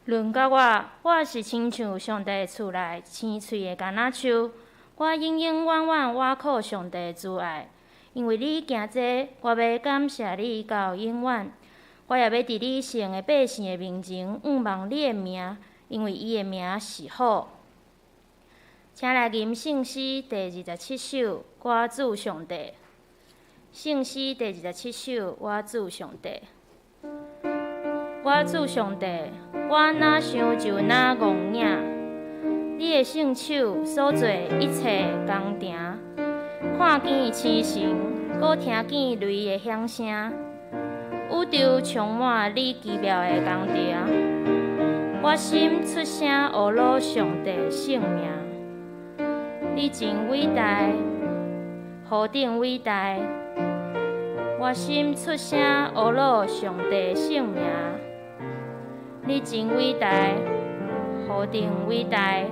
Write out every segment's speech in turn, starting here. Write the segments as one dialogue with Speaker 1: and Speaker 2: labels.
Speaker 1: 論到我，我是親像上帝厝內青翠的橄欖樹，我永永遠遠倚靠上帝慈愛。因為你行這，我欲感謝你到永遠。我也欲佇你聖的百姓的面前仰望你的名，因為伊的名是好。請來吟聖詩第二十七首《我主上帝》。聖詩第二十七首《我主上帝》。我主上帝，我若想就若戇影，你的聖手所做一切工程，看見星辰，閣聽見雷的響聲，宇宙充滿你奇妙的工程。我心出聲呵咾上帝聖名，你真偉大，何等偉大！我心出聲呵咾上帝聖名，你真偉大，何等偉大！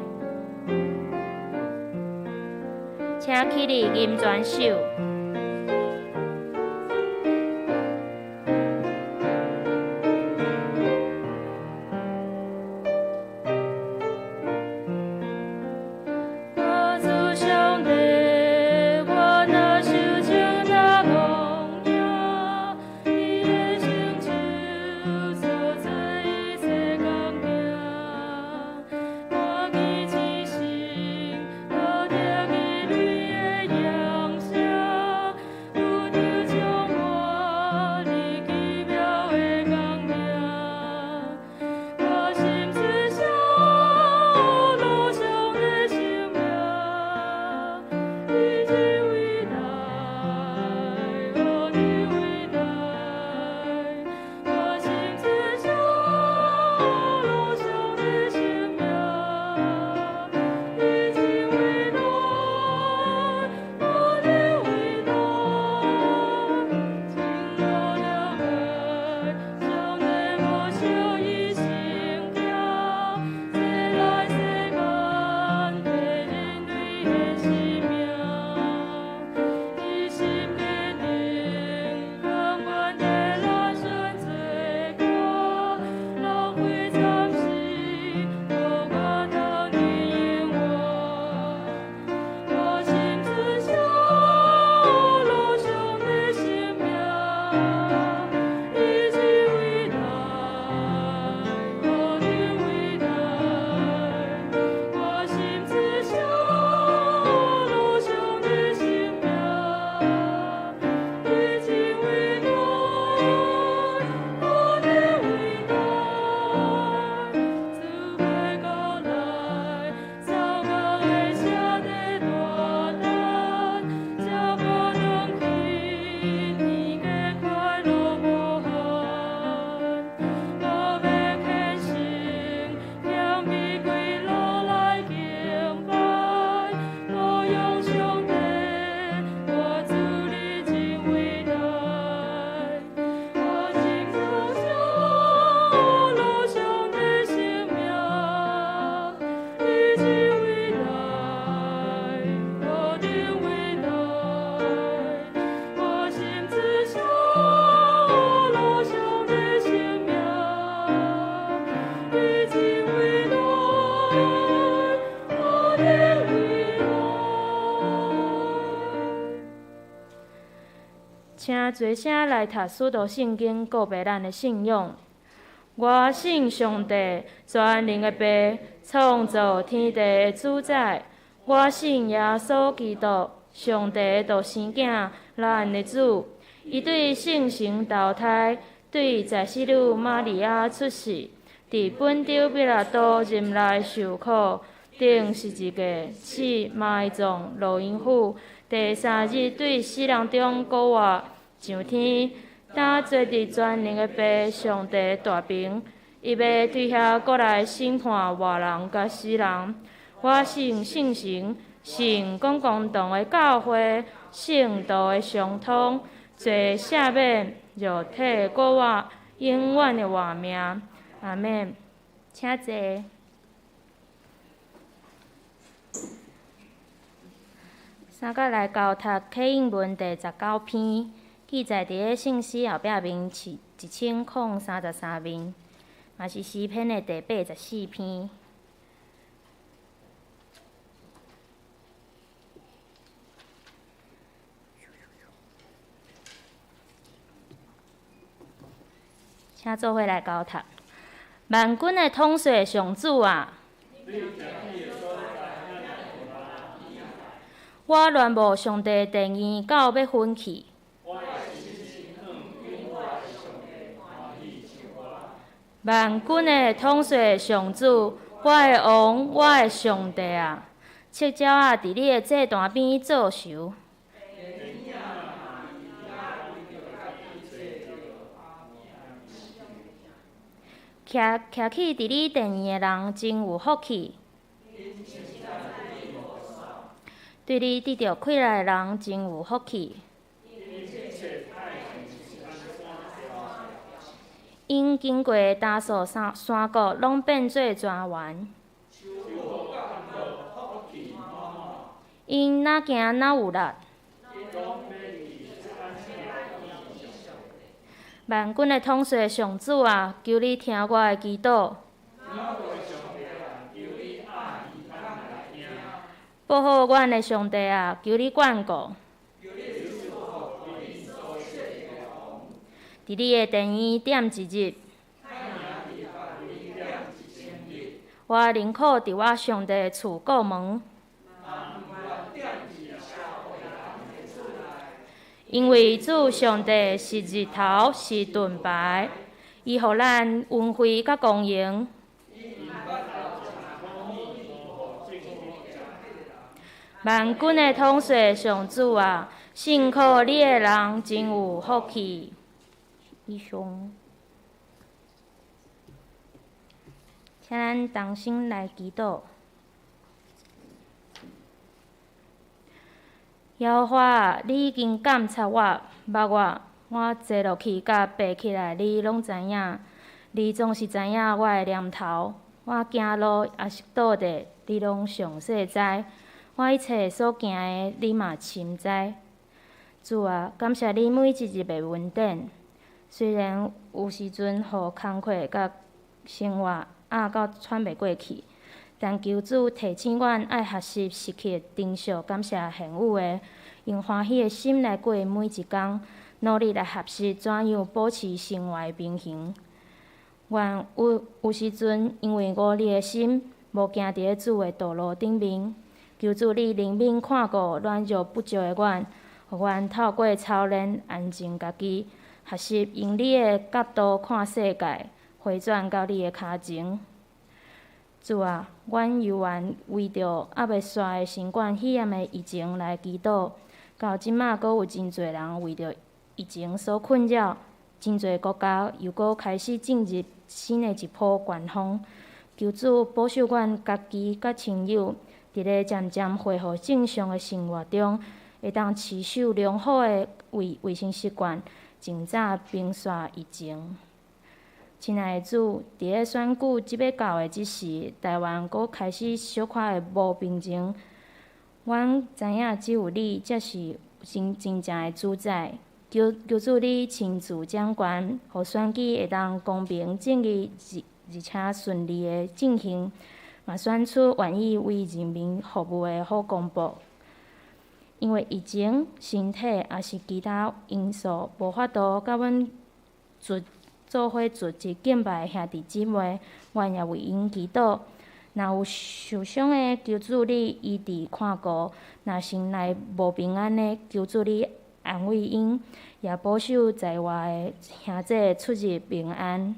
Speaker 1: 請起立吟全首。我主上帝，我若想就若戇影，你的聖手所做一切工程，看見星辰，閣聽見雷的響聲，宇宙充滿你奇妙的工程。我心出聲呵咾上帝聖名，你真偉大，何等偉大！我心出聲呵咾上帝聖名，你真偉大，何等偉大！真無了解，上帝無小伊生囝，這來世間替人類的生命，伊心堅定，甘願替咱選做歌，浪費暫時，予我通得永活。我心出聲呵咾上帝聖名，你真偉大，何等偉大！我心出聲呵咾上帝聖名，你真偉大，何等偉大！主欲閣來，糟糕的寫在大單，才閣轉去天家快樂無限。我欲虔誠謙卑跪落來敬拜，歌頌上帝，我主你真偉大。我心出聲呵咾上帝聖名，你真偉大，何等偉大！我心出聲呵咾上帝聖名，你真偉大，何等偉大！請做聲來讀使徒聖經，告白咱的信仰。我信上帝，全能的父，創造天地的主宰。我信耶穌基督，上帝的獨生囝，咱的主。伊對聖神投胎，對在使女瑪利亞出世，佇本丟彼拉多任內受苦，釘十字架，死，埋葬，落陰府。第三日對死人中復活，上天，擔坐佇全能的父上帝大爿，伊欲對遐閣來審判活人佮死人。我信聖神，信公共堂的教會，聖徒的相通，罪赦免，肉體復活，永遠的活命。阿們。請坐。三角來交讀啟應文第十九篇，記載佇咧聖詩後壁面一千零三十三面。嘛是詩篇的第84篇。請做伙來交讀。萬軍的統帥上主啊！我戀慕上帝殿院到欲昏去。萬軍的統帥上主，我的王，我的上帝啊！赤鳥仔佇你的祭壇邊做巢。徛徛起佇你殿院的人真有福氣。對你得著快樂的人真有福氣。𪜶經過大數山山谷，攏變做泉源。𪜶若行若有力。萬軍的統帥上主啊，求你聽我的祈禱。保護阮的上帝啊，求你眷顧。佇你的殿院踮一日，我寧可佇我上帝的厝顧門。因為主上帝是日頭，是盾牌，伊予咱恩惠佮光榮。萬軍的統帥上主啊，信靠你的人真有福氣。以上，請咱同心來祈禱。耶和華啊，你已經監察我，捌我，我坐落去佮爬起來，你攏知影。你總是知影我的念頭，我行路抑是倒佇，你攏詳細知。我一切所行的，你嘛深知。主啊，感謝你每一日的恩典。雖然有時陣予工課佮生活壓到喘袂過氣，但求主提醒阮愛學習時刻珍惜感謝現有的，用歡喜的心來過每一工，努力來學習怎樣保持生活的平衡。願有有時陣因為無力的心，無行佇咧主的道路頂面，求主你憐憫看顧軟弱不足的阮，予阮透過操練安靜家己，學習用你的角度看世界，回轉到你的跤前。主啊，阮猶原為著猶未煞的新冠肺炎的疫情來祈禱。到這馬閣有真濟人為著疫情所困擾，真濟國家又閣開始進入新的一波關封。求主保守阮家己佮親友，佇咧漸漸恢復正常的生活中，會當持守良好的衛衛生習慣，盡早平煞疫情。親愛的主，佇咧選舉這欲到的這時，台灣閣開始小可會無平靜。阮知影只有你才是真真正的主宰。求求主你親自掌權，予選舉會當公平正義而而且順利的進行，嘛選出願意為人民服務的好公僕。因為疫情、身體抑是其他因素，無法度佮阮做做伙聚集敬拜的兄弟姊妹，阮也為𪜶祈禱。若有受傷的，求主你醫治看顧；若心內無平安的，求主你安慰𪜶，也保守在外的兄弟出入平安。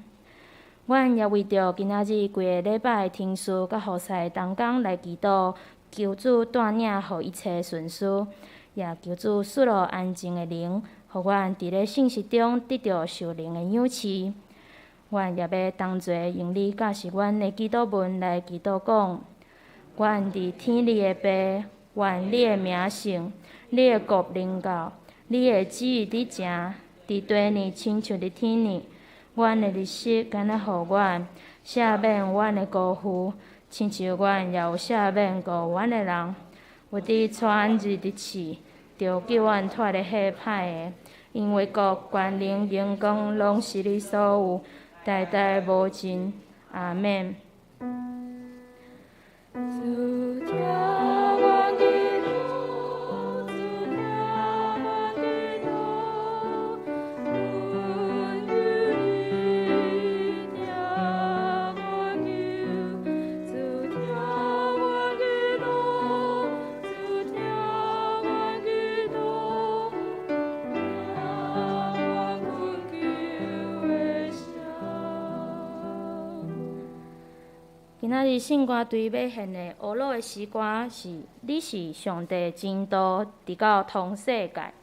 Speaker 1: 阮也為著今仔日規个禮拜的聽書佮服侍同工來祈禱，求主帶領予一切順遂，也求主賜予安靜的靈，予阮佇咧信息中得著屬靈的養飼。阮也欲同齊用你教示阮的祈禱文來祈禱講：阮佇天裡的父，願你的名聖，你的國臨到，你的旨意佇成，佇地呢親像佇天呢。阮的日食今仔予阮，赦免阮的辜負，親像阮也有赦免辜阮的人。勿致帶阮入佇試，著救阮脫離彼歹的。因為國、權能、榮光，攏是你所有，代代無盡。阿們。主聽阮祈禱，主聽阮祈禱，懇求你聽阮求，主聽阮祈禱，主聽阮祈禱，聽阮懇求的聲。今仔日聖歌隊欲獻的呵咾的詩歌是《你是上帝真道》，直到通世界。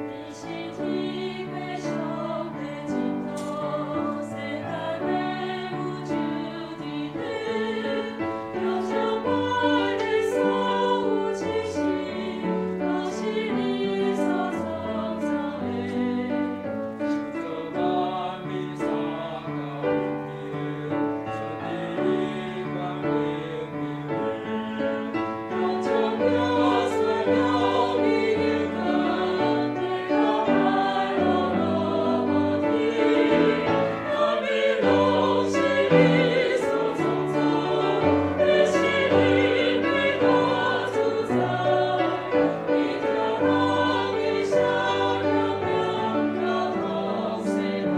Speaker 2: 你是天父上帝真道，世界萬有就佇你，表彰我的所有知識，攏是你所創造的。
Speaker 3: 創造萬民三教一天，上帝的光榮明
Speaker 2: 表彰表彰了你的根，地到海羅羅無天，萬民攏是你所創造，你是你的大主宰，你聽人的聲響響到通世界。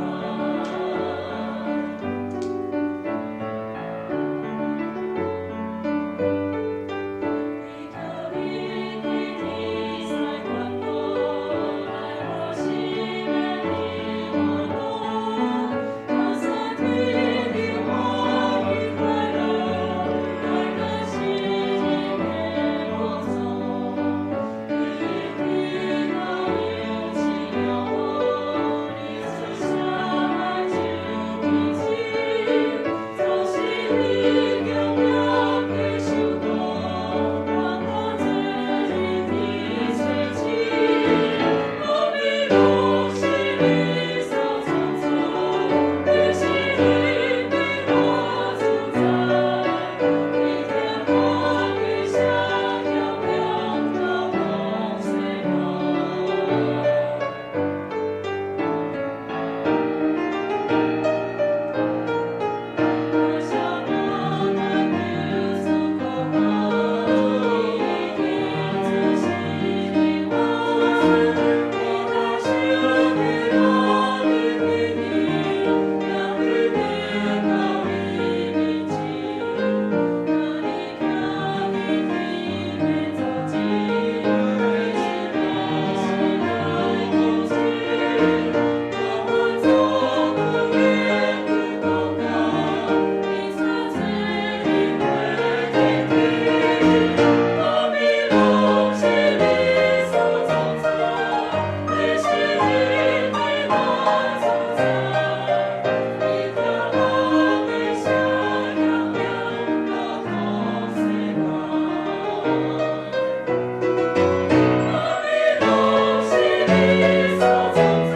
Speaker 2: 你叫你去天使传道，來予生命的歡樂，告訴天的歡喜快樂，來得世人的寶藏。你的那有奇妙話，你賜下來就奇蹟，就是你強強的手段，萬國這日的吹起，萬民攏是你所創造，你是你的大主宰，你聽我的聲響響到通世界。感謝我的救主高高，你的慈是的我，你大手的拉力的你，讓你得到你面前，讓你聽你的造景，你是大時代公義，我們做公義的國家，你賜罪的歸天地，萬民攏是你所創造，你是你的大主宰，你聽我的聲響響到通世界。萬民攏是你所創造，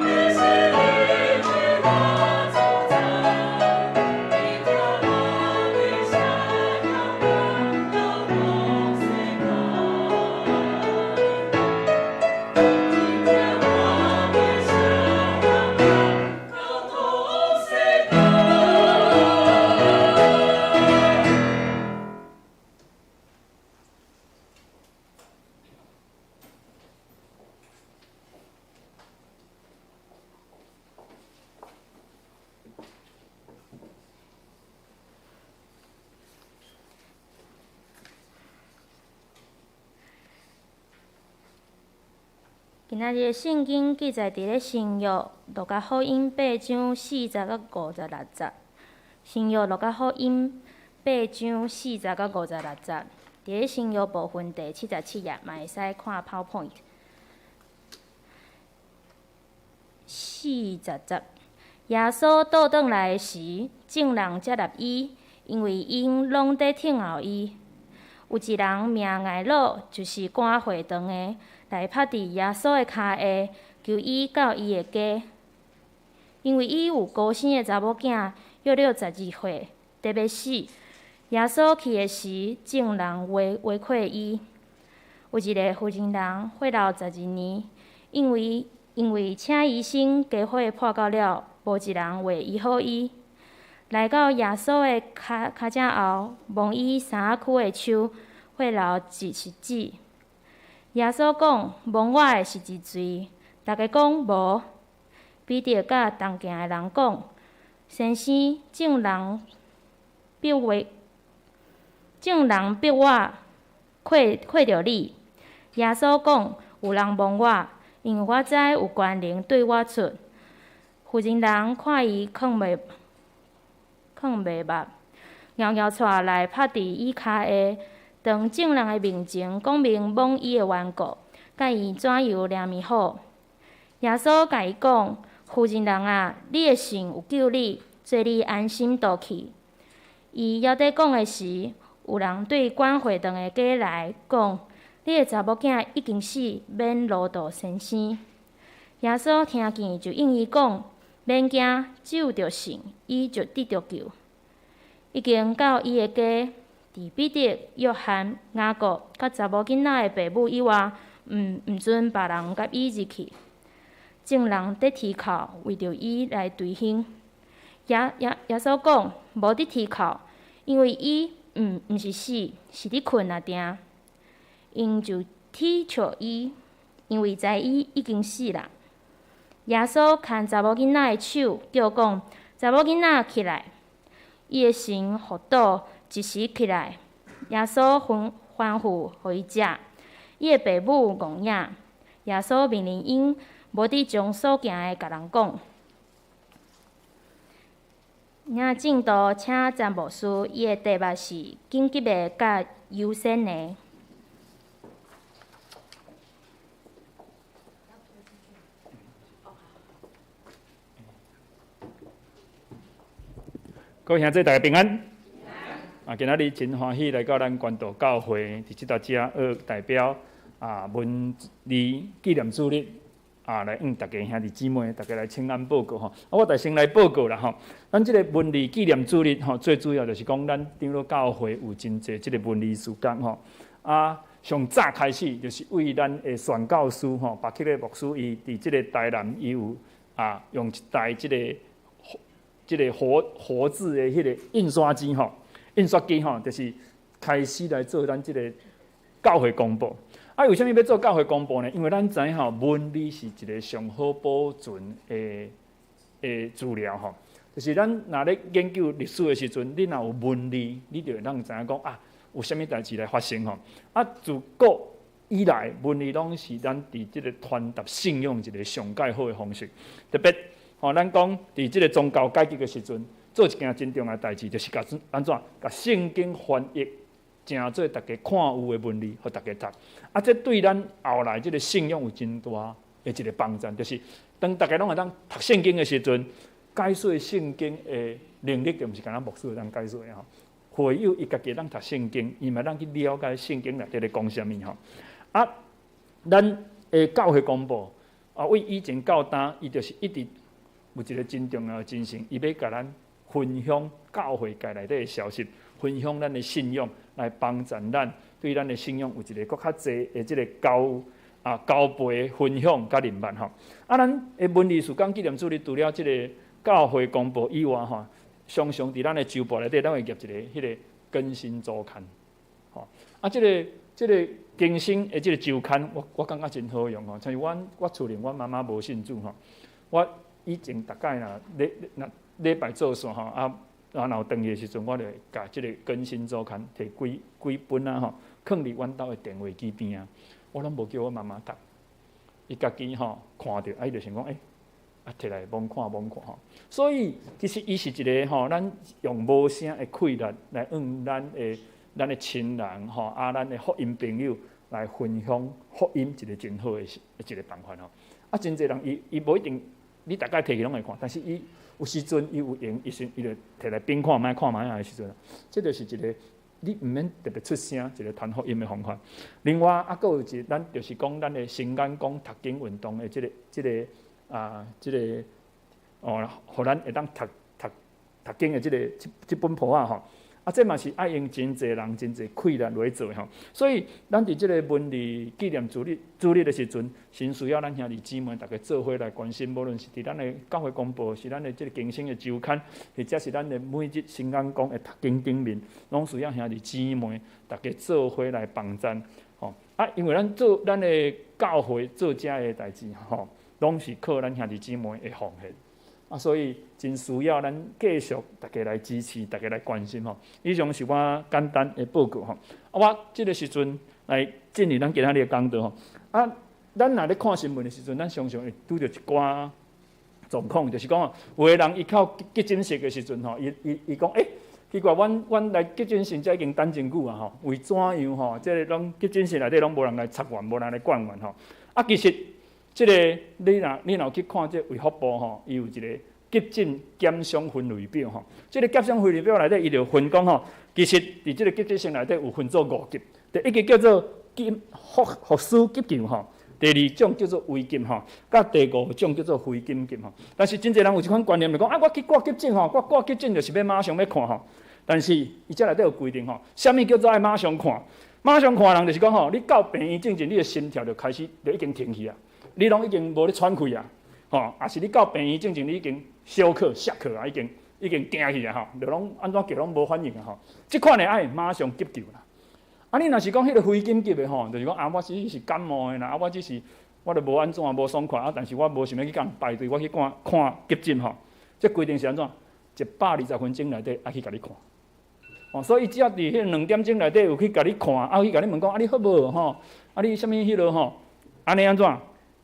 Speaker 2: 你是你的大主宰，你聽我的聲響響到通世界。你聽我的聲響響到通世界。
Speaker 1: 今仔日的聖經記載佇咧新約路加福音八章四十到五十六節。新約路加福音八章四十到五十六節，佇咧新約部分第77頁，嘛會使看 PowerPoint。四十節，耶穌倒轉來時，眾人接納伊，因為𪜶攏佇等候伊。有一人名睚魯，就是管會堂的，來拍佇耶穌的跤下，求伊到伊的家，因為伊有孤生的查某囝，約略12歲，佇欲死。耶穌去的時，眾人圍圍括伊。有一个婦人人血流12年，因為請醫生加血破到了，無一人會醫好伊。來到耶穌的跤跤掌後，摸伊衫仔褲的手，血流一時止。耶穌講：摸我的是一誰？逐家講無。彼得佮同行的人講：先生，眾人逼我，眾人逼我，扣扣著你。耶穌講：有人摸我，因為我知有權能對我出。婦人人看伊囥袂囥袂目，掻掻跩來拍佇伊跤下，當眾人的面前講明摸伊的緣故，佮伊怎樣憐憫好。耶穌共伊講：婦人人啊，你的信有救你，做你安心倒去。伊猶佇講的時，有人對管會堂的家來講：你的查某囝已經死，免勞勞先生。耶穌聽見就應伊講：免驚，只有著信，伊就得著救。已經到伊的家，除彼得、約翰、雅各佮查某囡仔的爸母以外，毋毋准別人佮伊入去。眾人佇天口圍著伊來追凶。耶耶耶穌講：無佇啼哭，因為伊毋毋是死，是佇睏爾定。𪜶就恥笑伊，因為知伊已經死啦。耶穌牽查某囡仔的手，叫講：查某囡仔起來！伊的神復倒，一時起來。耶穌吩吩咐予伊食，伊的爸母戇影。耶穌命令𪜶無得將所行的共人講。領證道請詹牧師，伊的題目是緊急的佮優先的。
Speaker 3: 各位兄弟，大家平安。啊，今仔日真歡喜來到咱關渡教會，佇這搭遮學代表啊文字紀念主日啊，來向大家兄弟姊妹，大家來請安報告吼。啊，我就先來報告啦吼。咱這个文字紀念主日吼，最主要就是講咱長老教會有真濟這个文字事工吼。啊，上早開始就是為咱的宣教師吼，白克的牧師伊佇這个台南，伊有啊用一台這个。這个活活字的彼个印刷機吼，印刷機吼，就是開始來做咱這个教會公報。啊，為啥物欲做教會公報呢？因為咱知影吼，文字是一个上好保存的的資料吼。就是咱若咧研究歷史的時陣，你若有文字，你就會當知影講啊，有啥物代誌來發生吼。啊，自古以來，文字攏是咱佇這个傳達信仰一个上蓋好的方式，特別。吼，咱講佇這个宗教改革的時陣，做一件真重要的代誌，就是共按怎，共聖經翻譯成做逐家看有的文字，予逐家讀。啊，這對咱後來這个信仰有真大的一个幫助，就是當逐家攏會當讀聖經的時陣，解說聖經的能力就毋是干焦牧師會當解說的吼。會友伊家己會當讀聖經，伊嘛當去了解聖經內底咧講啥物吼。啊，咱的教會公報啊，為以前到今，伊就是一直。有一个真重要的精神，伊欲共咱分享教會界內底的消息，分享咱的信仰，來幫助咱對咱的信仰有一个閣較濟的這个交啊交陪分享佮認捌吼。啊，咱的文字事工紀念主日除了這个教會公報以外吼，常常佇咱的週報內底，咱會夾一个彼个更新週刊，吼。啊，這个這个更新的這个週刊，我我感覺真好用吼。像是阮我厝裡，阮媽媽無信主吼，我。以前逐擺若禮若禮拜做煞吼，啊啊若有轉去的時陣，我就會共這个更新週刊提幾幾本啊吼，囥佇阮兜的電話機邊啊，我攏無叫我媽媽讀，伊家己吼看著，啊伊就想講，欸，啊提來罔看罔看吼。所以其實伊是一个吼，咱用無聲的氣力來向咱的咱的親人吼，啊咱的福音朋友來分享福音，一个真好的一個辦法吼。啊，真濟人伊伊無一定。你逐擺提起攏會看，但是伊有時陣伊有閒，伊時伊就提來變看覓看覓仔的時陣，這就是一個你毋免特別出聲，一個傳福音的方法。另外，啊，閣有一個，咱就是講咱的新眼光讀經運動的這個哦，予咱會當讀讀讀經的這本簿仔吼。啊，這嘛是愛用真濟人、真濟氣力來做吼。所以，咱佇這個文字紀念主日的時陣，真需要咱兄弟姊妹逐家做伙來關心，無論是佇咱的教會公報，是咱的這個更新的週刊，或者是咱的每日新眼光的讀經頂面，攏需要兄弟姊妹逐家做伙來幫贊吼。啊，因為咱做咱的教會做遮的代誌吼，攏是靠咱兄弟姊妹的奉獻。啊，所以真需要咱繼續逐家來支持，逐家來關心吼。以上是我簡單的報告吼。啊，我這個時陣來進入咱今仔日的講道吼。啊，咱若咧看新聞的時陣，咱常常會拄著一寡狀況，就是講有的人伊到急診室的時陣吼，伊講欸，奇怪，阮來急診室才已經等真久啊吼，為怎樣吼？這個攏急診室內底攏無人來插阮，無人來管阮吼。啊，其實這個你若有去看這衛福部吼，伊有一個急診檢傷分類表吼。這個檢傷分類表內底，伊就分講吼，其實佇這個急診室內底有分做五級，第一級叫做急復甦急救吼，第二種叫做危急吼，佮第五種叫做非緊急吼。但是真濟人有這款觀念，就講啊，我去掛急診吼，我掛急診就是欲馬上欲看吼。但是伊這內底有規定吼，啥物叫做愛馬上看？馬上看人就是講吼，你到病院進前，你的心跳就開始就已經停去啊。你攏已經無咧喘氣啊，吼！抑是你到病院進前，你已經休克、下克啊，已經驚去啊，吼！就攏按怎叫攏無反應啊，吼！這款的愛馬上急救啦。啊，你若是講彼個非緊急的吼，就是講啊，我只是感冒的啦，啊，我只是我著無按怎無爽快啊，但是我無想欲去共人排隊，我去看看急診吼。這規定是按怎？120分鐘內底愛去共你看。哦，所以只要佇彼2點鐘內底有去共你看，啊，去共你問講啊，你好無吼？啊，你啥物彼落吼？按呢按怎？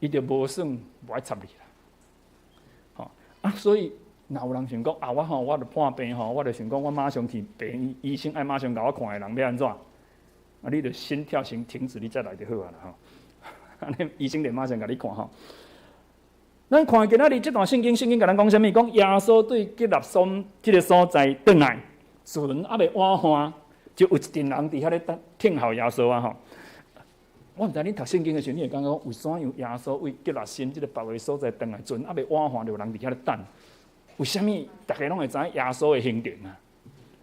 Speaker 3: 伊就無算無愛插你啦，吼啊！所以若有人想講啊，我吼我著破病吼，我著想講我馬上去病院，醫生愛馬上共我看的人欲按怎？啊，你著心跳先停止，你再來就好啊啦吼。按呢醫生就馬上共你看吼。咱看今仔日這段聖經，聖經共咱講啥物？講耶穌對基納山這个所在轉來，船猶未倚岸，就有一陣人佇遐咧等聽候耶穌啊吼。我毋知恁讀聖經的時陣，你會感覺講為怎樣耶穌為基拉心這个別个所在轉來，船猶未倚岸，就有人佇遐咧等？為啥物逐家攏會知影耶穌的行程啊？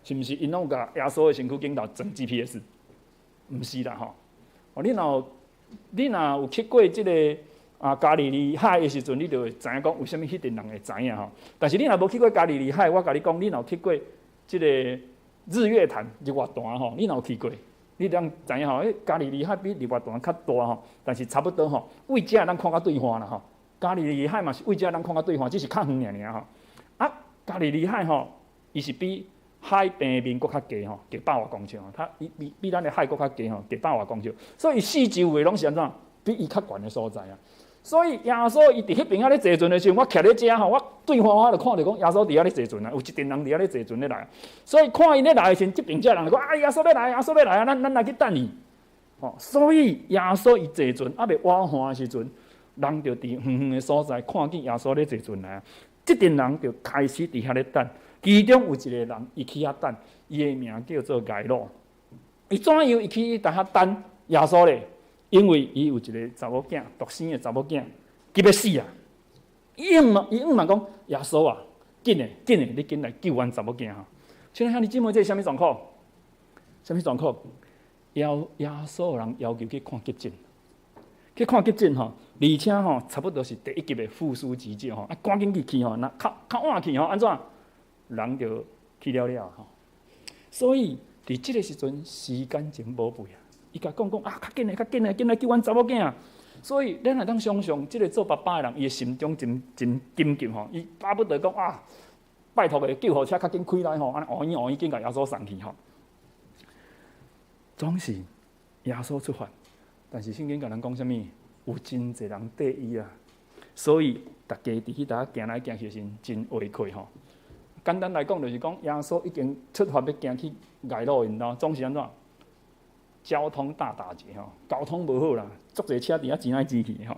Speaker 3: 是毋是𪜶攏有共耶穌的身軀鏡頭裝 GPS？毋是啦吼！哦，你若有去過這个啊加利利海的時陣，你就會知影講為啥物彼陣人會知影吼。但是你若無去過加利利海，我共你講，你若有去過這个日月潭日月潭吼，你若有去過？你當知影吼，彼加利利海比日月潭較大吼，但是差不多吼。位置咱看較對岸啦吼。加利利海嘛是位置咱看較對岸，只是較遠爾爾吼。啊，加利利海吼，伊是比海平面閣較低吼，低百外公尺吼。它伊比咱的海閣較低吼，低百外公尺。所以四周圍攏是按怎？比伊較懸的所在啊。所以耶穌伊佇彼邊仔咧坐船的時陣，我徛咧遮吼，我對岸我就看著講耶穌佇遐咧坐船啊，有一陣人佇遐咧坐船咧來。所以看伊咧來的時陣，這邊遮人就講啊，耶穌欲來，耶穌欲來啊，咱來去等伊。吼，所以耶穌伊坐船猶未倚岸的時陣，人就佇遠遠的所在看見耶穌咧坐船來。這陣人就開始佇遐咧等。其中有一個人，伊去遐等，伊的名叫做該魯。伊怎樣伊去佇遐等耶穌咧？因為伊有一個查某囝，獨生的查某囝，急欲死啊！伊向望講耶穌啊，緊的緊的，你緊來救阮查某囝吼！親愛兄弟姊妹，這是啥物狀況？啥物狀況？耶穌予人要求去看急診，去看急診吼，而且吼，差不多是第一級的復甦急救吼，啊，趕緊去去吼，若較較晚去吼，按怎？人就去了了吼。所以佇這个時陣，時間真寶貴啊！伊共講講啊，較緊的，較緊的，緊來救阮查某囝。所以咱會當想象，這个做爸爸的人，伊的心中真真緊急吼，伊巴不得講啊，拜託个救護車較緊開來吼，按呢烏耳烏耳緊共耶穌送去吼。總是耶穌出發，但是聖經共咱講啥物？有真濟人綴伊啊，所以逐家佇彼搭行來行去的時陣，真話氣吼。簡單來講，就是講耶穌已經出發欲行去該魯𪜶兜，總是按怎？交通大打結吼，交通無好啦，足濟車佇遐擠來擠去吼。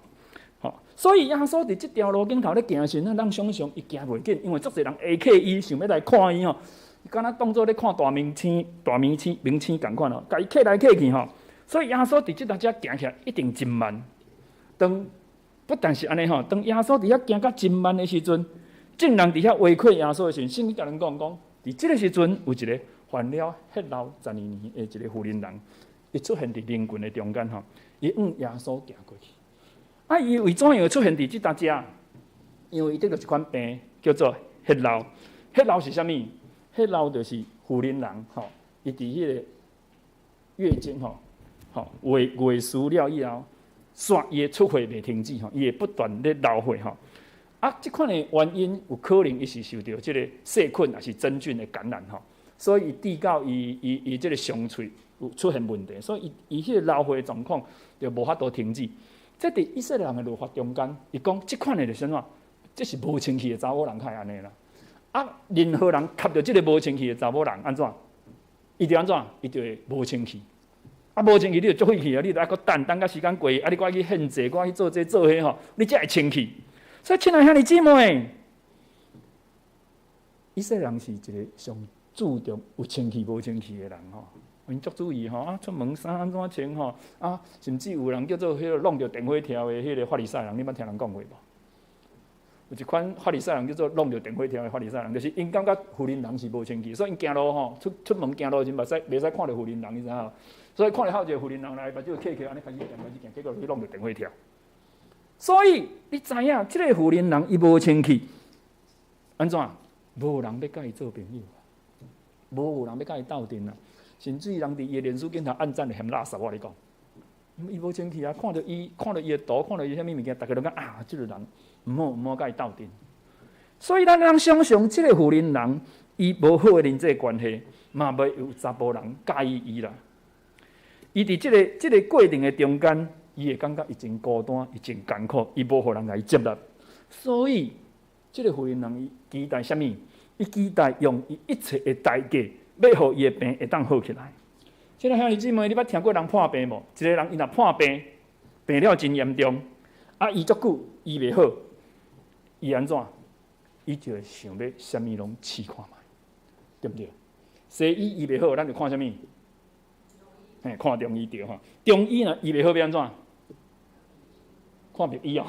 Speaker 3: 吼，所以耶穌佇這條路頂頭咧行時，咱通想像伊行袂緊，因為足濟人下客伊，想欲來看伊吼，敢若當做咧看大明星、大明星、明星仝款吼，共伊客來客去吼。所以耶穌佇這搭遮行起來一定真慢。當不但是按呢吼，當耶穌佇遐行甲真慢的時陣，眾人佇遐圍困耶穌的時陣，聖經共咱講講，佇這个時陣有一个患了血漏12年的一个婦人人，伊出現佇人群的中間吼，伊向耶穌行過去。啊！伊為怎樣會出現佇這搭遮？因為伊得著一款病，叫做血漏。血漏是啥物？血漏就是婦人人吼，伊佇彼个月經吼，吼月月事了以後，煞伊的出血袂停止吼，伊會不斷咧流血吼。啊，這款的原因有可能伊是受著這个細菌抑是真菌的感染吼，所以伊致到伊伊伊這个上喙有出現問題，所以伊伊彼个流血的狀況就無法度停止。這佇以色列人的律法中間，伊講這款的就是按怎？這是無清氣的查某人較會按呢啦。啊，任何人吸著這个無清氣的查某人，按怎？伊就按怎？伊就會無清氣。啊，無清氣你就足費氣啊！你著愛閣等，等甲時間過，啊，你閣愛去獻祭，閣愛去做這做彼吼，你才會清氣。所以，親愛兄弟姊妹，以色列人是一个上注重有清氣無清氣的人吼。𪜶足注意吼，啊，出門衫按怎穿吼，啊，甚至有人叫做彼个弄著電火柱的彼个法利賽人，你捌聽人講過無？有一款法利賽人叫做弄著電火柱的法利賽人，就是𪜶感覺婦人人是無清氣，所以𪜶行路吼，出出門行路時陣，袂使看著婦人人，你知影無？所以看著後一个婦人人來，目睭瞌瞌，按呢開始行，開始行，結果去弄著電火柱。所以你知影，這个婦人人伊無清氣，按怎？無人欲共伊做朋友，無人欲共伊鬥陣啊！甚至人佇伊的臉書頂頭按讚就嫌垃圾，我共你講，伊無清氣啊！看著伊，看著伊的圖，看著伊啥物物件，逐家攏講啊，這个人毋好毋好共伊鬥陣。所以咱通想像，這个婦人人伊無好的人際關係，嘛袂有查埔人佮意伊啦。伊佇這个過程的中間，伊會感覺伊真孤單，伊真艱苦，伊無予人共伊接納。所以，這个婦人人伊期待啥物？伊期待用伊一切的代價，欲予伊的病會當好起來。親愛兄弟姊妹，你捌聽過人破病無？一个人伊若破病，病了真嚴重，啊，醫足久醫袂好，伊按怎？伊就會想欲啥物攏試看覓，對毋對？西醫醫袂好，咱就看啥物？嘿，看中醫對吼。中醫若醫袂好，欲按怎？看別醫哦。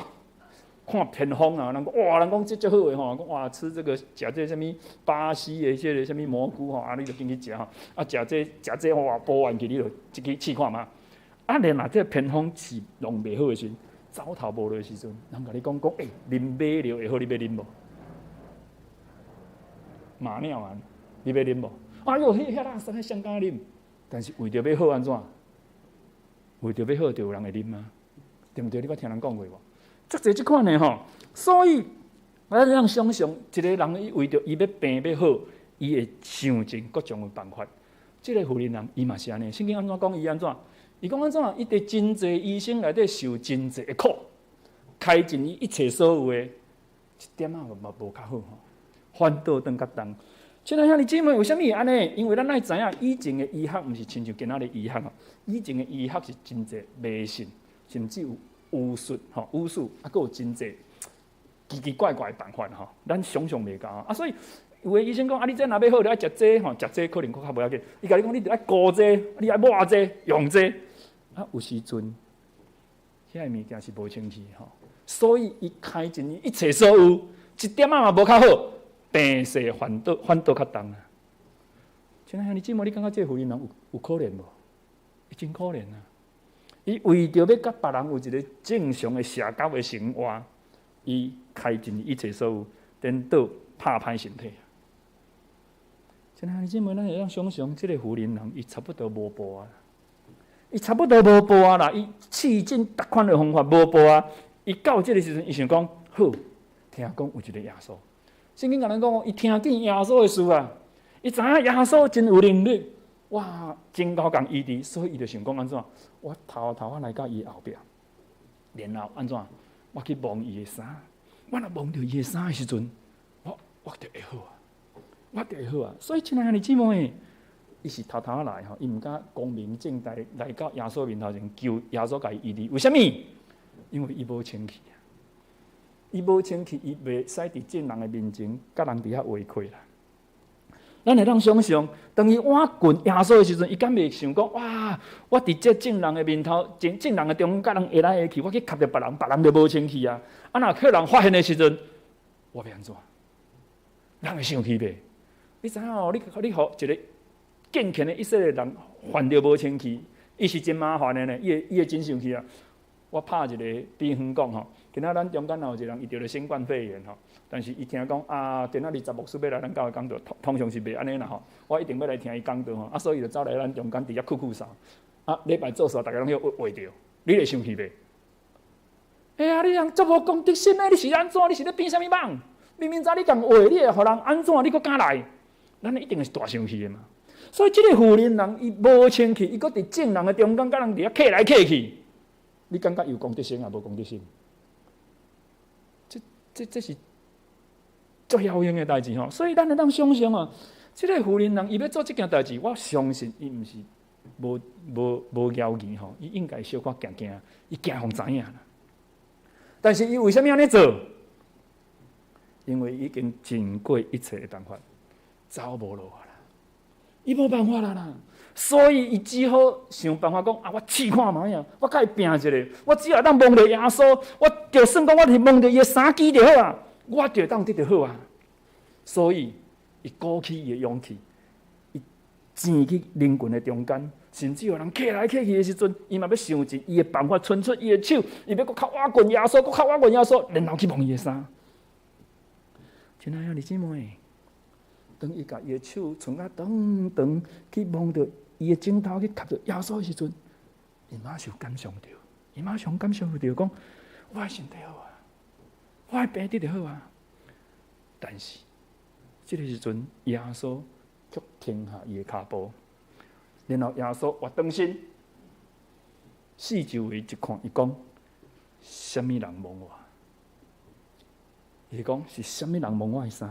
Speaker 3: 看偏方啊，人講哇，人講這足好的吼，講哇吃這個食這啥物巴西的這个啥物蘑菇吼，啊你就緊去食吼，啊食這食這哇補完去，你就入去試看覓。啊，連若這偏方試弄袂好的時陣，走投無路的時陣，人共你講講，欸，啉馬尿會好，你欲啉無？馬尿啊，你欲啉無？哎喲，彼遐垃圾，彼誰敢啉？但是為著欲好按怎？為著欲好，就有人會啉啊，對毋對？你捌聽人講過無？足濟這款的吼，所以咱通想像一个人伊為著伊欲病欲好，伊會想盡各種的辦法。這个婦人人伊嘛是按呢，聖經按怎講？伊按怎？伊講按怎？伊佇真濟醫生內底受真濟的苦，開盡伊一切所有的，一點仔嘛無較好吼，反倒轉較重。親愛兄弟姊妹，為啥物會按呢？因為咱愛知影，以前的醫學毋是親像今仔日醫學吼，以前的醫學是真濟迷信，甚至有巫術吼，巫術啊，閣有真濟奇奇怪怪的辦法吼，咱想象袂到啊。所以有的醫生講啊，你這若欲好，你愛食這吼，食這可能閣較無要緊。伊共你講，你著愛敷這，你愛抹這，用這。啊，有時陣遐个物件是無清氣吼，所以伊開盡伊一切所有，一點仔嘛無較好，病勢反倒較重啊。親愛兄弟姊妹，你感覺這個婦人人有可憐無？伊真可憐啊！伊為著欲佮別人有一个正常的社交的生活，伊開盡一切所有，顛倒拍歹身體。親愛兄弟姊妹，咱會當想像，這个婦人人伊差不多無步啊，伊差不多無步啊啦，伊試盡逐款的方法無步啊。伊到這个時陣，伊想講好，聽講有一个耶穌。聖經共咱講，伊聽見耶穌的事啊，伊知影耶穌真有能力，哇，真𠢕共醫治，所以伊就想講按怎？我偷偷仔來到伊後壁，然後按怎？我去摸伊的衫，我若摸著伊的衫的時陣，我就會好啊，我就會好啊。所以親愛兄弟姊妹，伊是偷偷仔來吼，伊毋敢光明正大來到耶穌面頭前求耶穌共伊醫治。為啥物？因為伊無清氣啊。伊無清氣，伊袂使佇眾人的面前，佮人佇遐話開啦。咱會當想像，當伊倚近耶穌的時陣，伊敢袂想講：哇！我佇這眾人的面頭，眾眾人的中間，佮人挨來挨去，我去磕著別人，別人就無清氣啊！啊，若予人發現的時陣，我欲按怎？人會生氣袂？你知影哦？你予一個敬虔的以色列人犯著無清氣，伊是真麻煩的呢，伊會真生氣啊！我拍一個比方講吼，今仔咱中間若有一個人伊著了新冠肺炎吼，但是伊聽講啊，今仔日十牧師欲來咱教會講道，通常是袂按呢啦吼，我一定欲來聽伊講道吼，啊，所以就走來咱中間佇遐咳咳嗽，啊，禮拜做煞，逐家攏去畫著，你會生氣袂？哎呀，你人足無公德心的，你是按怎？你是咧變啥物夢？明明知你共畫，你會予人按怎？你閣敢來？咱一定是大生氣的嘛。所以這個婦人人伊無清氣，伊閣佇眾人的中間，佮人佇遐客來客去。你感覺有公德心抑無公德心？這是足曉用的代誌吼，所以咱會當想像啊，這個婦人人伊欲做這件代誌，我相信伊毋是無猶豫吼，伊應該小可驚驚，伊驚予人知影啦。但是伊為啥物按呢做？因為已經盡過一切的辦法，走無路啦，伊無辦法啦。所以伊只好想辦法講啊，我試看覓啊，我共伊拚一下，我只要當摸著耶穌，我就算講我是摸著伊的衫枝就好啊，我就當得著好啊。所以伊鼓起伊的勇氣，伊踮去人群的中間，甚至予人客來客去的時陣，伊嘛欲想盡伊的辦法，伸出伊的手，伊欲閣較倚近耶穌，閣較倚近耶穌，然後去摸伊的衫。親愛的兄弟姊妹，當伊共伊的手伸較長長去摸著伊的指頭去磕著耶穌的時陣，伊馬上感受著，伊馬上感受著講，我的身體好啊，我的病得著好啊。但是，這個時陣耶穌卻停下伊的跤步，然後耶穌倚轉身，四周圍一看，伊講：啥物人摸我？伊講是啥物人摸我的衫？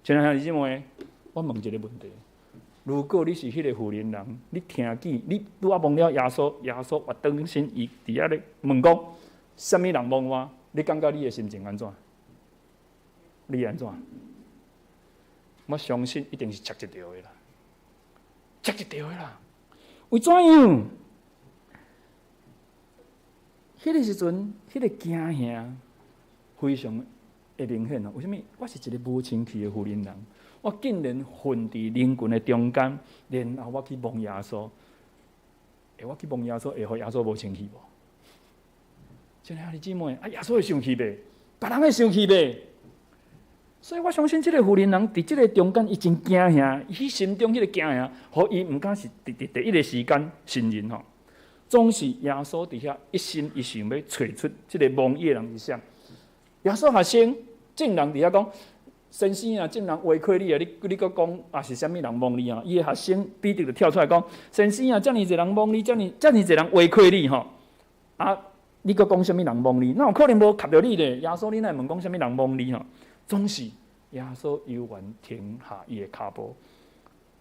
Speaker 3: 親愛兄弟姊妹，我問一個問題：如果你是彼個婦人人，你聽見你拄仔摸了耶穌，耶穌倚轉身，伊佇遐咧問講：啥物人摸我？你感覺你的心情按怎？你按怎？我相信一定是嚇一跳的啦，嚇一跳的啦。為怎樣？彼個時陣，彼個驚嚇非常的明顯哦。為啥物？我是一個無清氣的婦人人，我竟然混佇人群的中間，然後我去摸耶穌。欸，我去摸耶穌，會予耶穌無清氣無？親愛的姊妹，啊，耶穌會生氣袂？別人會生氣袂？所以我相信這個婦人人佇這個中間，伊真驚嚇，伊心中彼個驚嚇，予伊毋敢是佇第一個時間承認吼。總是耶穌佇遐一心一想欲揣出這個摸伊的人是誰。耶穌學生眾人佇遐講：先生啊，眾人圍困你啊，你閣講啊是啥物人摸你啊？伊的學生彼得就跳出來講：先生啊，遮爾濟人摸你，遮爾遮爾濟人圍困你吼，啊，你閣講啥物人摸你？哪有可能無磕著你咧？耶穌，你哪會問講啥物人摸你吼？總是耶穌猶原停下伊的跤步。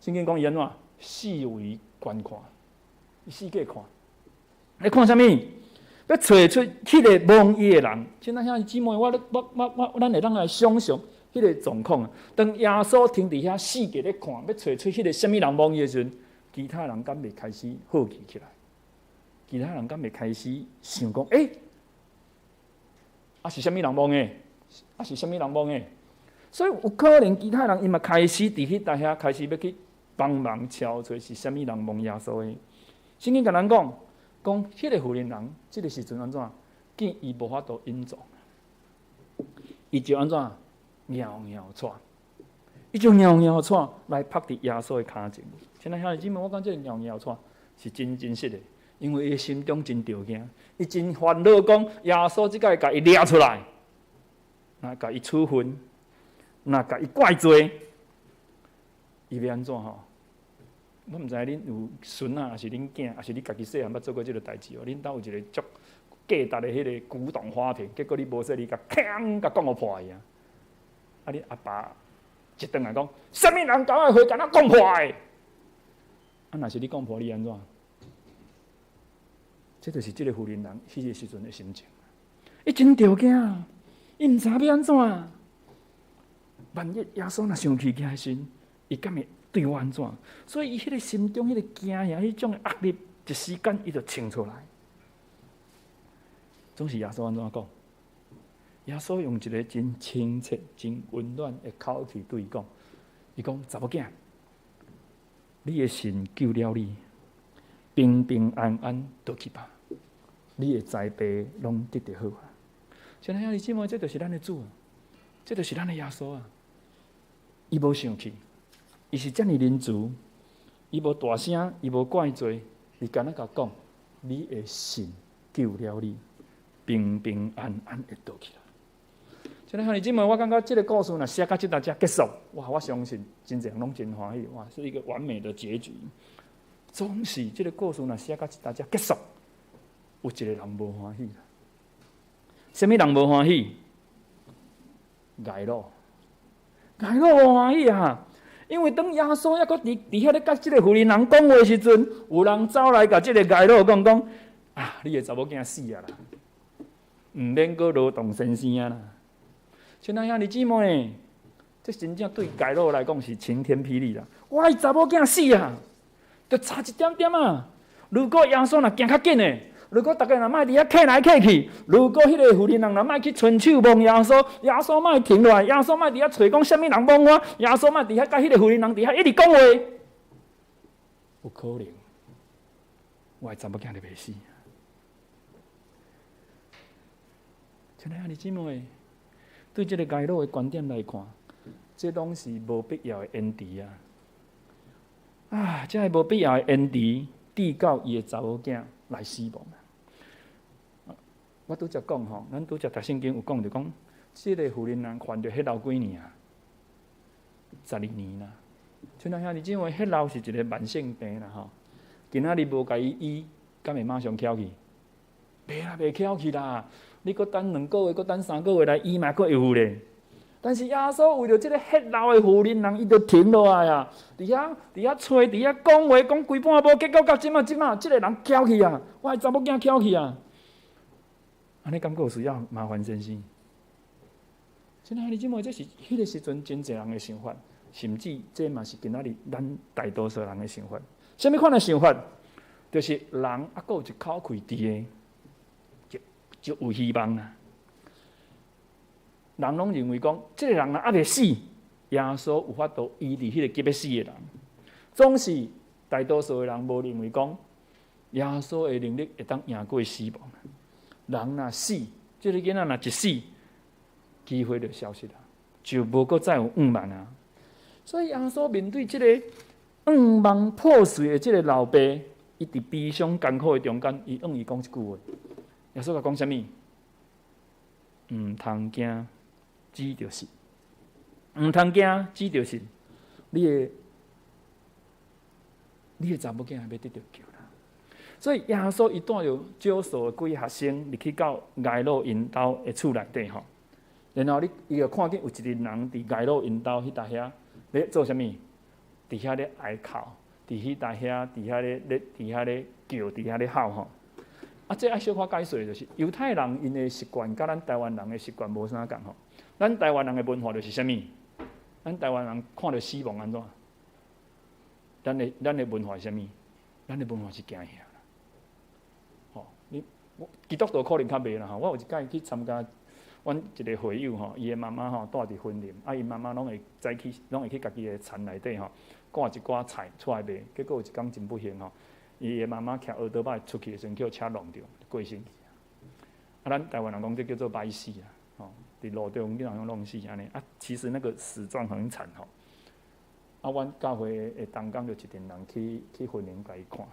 Speaker 3: 聖經講伊按怎？四圍觀看，伊四界看，咧看啥物？欲揣出彼個摸伊的人。親愛兄弟姊妹，我我我我，咱會當來想像彼個狀況啊。當耶穌停佇遐四界咧看，欲揣出彼個啥物人摸伊的時陣，其他人敢袂開始好奇起來？其他人敢袂開始想講：欸，啊是啥物人摸的？啊是啥物人摸的？所以有可能其他人伊嘛開始佇彼搭遐開始欲去幫忙敲揣是啥物人摸耶穌的。聖經共咱講，講彼個婦人人，這個時陣按怎？見伊無法度隱藏，伊就按怎？搖搖掣，伊就搖搖掣來拍佇耶穌的跤前。親愛兄弟姊妹，我講這個搖搖掣是真真實的，因為伊的心中真著驚，伊真煩惱，講耶穌這擺共伊掠出來，若共伊處分，若共伊怪罪，伊欲按怎吼？我毋知恁有孫仔，抑是恁囝，抑是你家己細漢捌做過這個代誌哦。恁兜有一個足價值的彼個古董花瓶，結果你無細膩共鏘共摃予破去啊！啊，你阿爸一轉來講，啥物人共我的花共我摃破的？啊，若是你摃破，你按怎？這就是這個婦人人彼個時陣的心情。伊真著驚，伊毋知影欲按怎。萬一耶穌若生氣起來時，伊敢會對我按怎？所以伊彼个心中彼个驚呀，彼種壓力，一時間伊就衝出來。總是耶穌按怎講？耶穌用一个真親切、真溫暖的口氣對伊講：伊講查某囝，你的信救了你，平平安安倒去吧。你的災病攏得著好啊！親愛兄弟姊妹，這就是咱的主，這就是咱的耶穌啊！伊無生氣，伊是遮爾仁慈，伊無大聲，伊無怪罪，伊干焦共講：你的信救了你，平平安安的倒去啦。親愛兄弟姊妹，我感覺這个故事若寫到這搭才結束，哇！我相信真濟人攏真歡喜，哇！是一個完美的結局。總是這个故事若寫到這搭才結束，有一個人無歡喜啦。啥物人無歡喜？睚魯，睚魯無歡喜啊！因為當耶穌猶閣佇遐咧佮這个婦人人講話時陣，有人走來共這个睚魯講講：啊，你的查某囝死啊啦，毋免閣勞動先生啊啦。親愛兄弟姊妹，這真正對睚魯來講是晴天霹靂啦！我的查某囝死啊，就差一點點啊！如果耶穌若行較緊的，如果逐家若莫佇遐客來客去，如果彼个婦人人若莫去伸手摸耶穌，耶穌莫停落來，耶穌莫佇遐揣講啥物人摸我，耶穌莫佇遐佮彼个婦人人佇遐一直講話，有可能我的查某囝就袂死。親愛兄弟姊妹，對這个睚魯的觀點來看，這攏是無必要的延遲啊！啊，這个無必要的延遲，致到伊的查某囝來死亡啊！我拄才講吼，咱拄才讀聖經有講著講，這个婦人人患著血漏幾年啊？12年啦。親愛兄弟姊妹，血漏是一个慢性病啦吼。今仔日無共伊醫，敢會馬上翹去？袂啦，袂翹去啦。你閣等2個月，閣等3個月來醫嘛，閣會有咧。但是耶穌為著這个血漏的婦人人，伊就停落來啊！佇遐揣，佇遐講話，講規半晡，結果到這馬這馬，這个人翹去啊！我的查某囝翹去啊！按呢敢閣有需要麻煩先生？親愛兄弟姊妹，這是彼个時陣真濟人的想法，甚至這嘛是今仔日咱大多數人的想法。啥物款的想法？就是人猶閣有一口氣佇的，就有希望啦。人攏認為講，這个人若猶未死，耶穌有法度醫治彼个急欲死的人。總是大多數的人無認為講，耶穌的能力會當贏過死亡。人若死，這个囡仔若一死，機會就消失啦，就無閣再有向望啊。所以耶穌面對這个向望破碎的這个老爸，伊佇悲傷艱苦的中間，伊向伊講一句話。耶穌共講啥物？毋通驚，只著信。毋通驚，只著信。你的查某囝欲得著救啦。所以耶穌伊帶著少數的幾个學生入去到睚魯𪜶兜的厝內底吼，然後伊就看見有一个人佇睚魯𪜶兜彼搭遐咧做啥物？佇遐咧哀哭，佇彼搭遐，佇遐咧叫，佇遐咧哭吼。啊，這愛小可解說就是，猶太人𪜶的習慣，佮咱台灣人的習慣無啥仝吼。咱台灣人的文化就是啥物？咱台灣人看著死亡按怎？咱的文化是啥物？咱的文化是驚嚇啦。吼，你我基督徒可能較袂啦吼。我有一擺去參加阮一个會友吼，伊的媽媽吼蹛佇雲林，啊，𪜶媽媽攏會早起，攏會去家己的田內底吼，割一寡菜出來賣。結果有一工真不幸吼，伊的媽媽騎歐多擺出去的時陣，予車挵著，過身去。啊，咱台灣人講這叫做䆀死啊，吼，佇路中間予弄死按呢。啊，其實那個死狀很慘吼。啊，阮教會的同工就一陣人去雲林共伊看。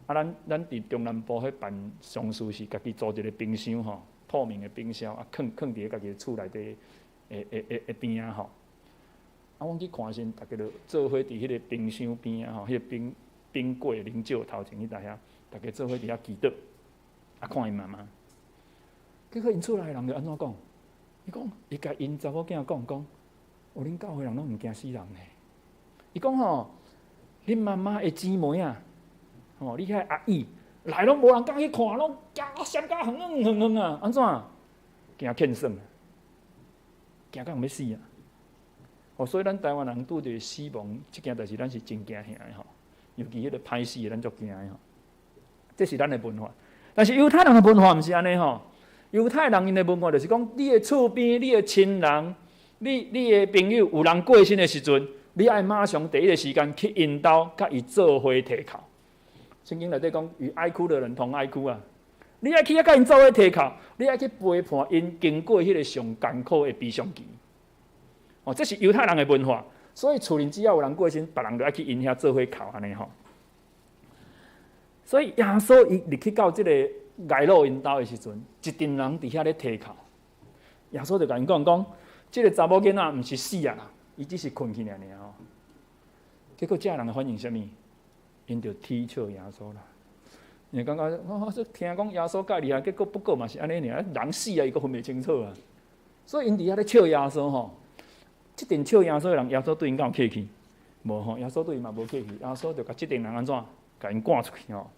Speaker 3: 啊，咱佇中南部彼辦喪事是家己組一个冰箱吼，透明的冰箱啊，囥佇家己厝內底的邊仔吼。啊，阮去看的時陣，逐家就做伙佇彼个冰箱邊仔吼，彼个冰櫃靈柩頭前彼搭遐，逐家做伙佇遐祈禱，啊，看𪜶媽媽。結果𪜶厝內人就按怎講？伊講，伊共𪜶查某囝講講，哦，恁教會人攏毋驚死人呢。伊講吼，恁媽媽的姊妹啊，吼，你遐阿姨來攏無人敢去看，攏驚閃甲遠遠遠遠啊，按怎？驚見算。驚甲欲死啊！哦，所以咱台灣人拄著死亡這件代誌，咱是真驚嚇的吼。尤其彼个歹死的，咱足驚的吼。這是咱的文化，但是猶太人的文化毋是按呢吼。猶太人𪜶的文化就是講，你的厝邊、你的親人、你的朋友有人過身的時陣，你愛馬上第一个時間去𪜶兜，佮伊做伙提哭。聖經內底講，與哀哭的人同哀哭啊！你愛去遐佮𪜶做伙提哭，你愛去陪伴𪜶經過彼个上艱苦的悲傷期。哦，這是猶太人的文化，所以厝裡只要有人過身，別人就愛去𪜶遐做伙哭按呢吼。所以耶穌伊入去到這个睚魯𪜶兜的時陣，一陣人佇遐咧提哭。耶穌就共𪜶講講，這个查某囡仔毋是死啊啦，伊只是睏去爾爾吼。結果這人的反應啥物？𪜶就恥笑耶穌啦。因為感覺我聽講耶穌蓋厲害，結果不過嘛是按呢爾，人死啊，伊閣分袂清楚啊。所以𪜶佇遐咧笑耶穌吼。這陣笑耶穌的人，耶穌對𪜶敢有客氣？無吼，耶穌對伊嘛無客氣。耶穌就共這陣人按怎？共𪜶趕出去吼，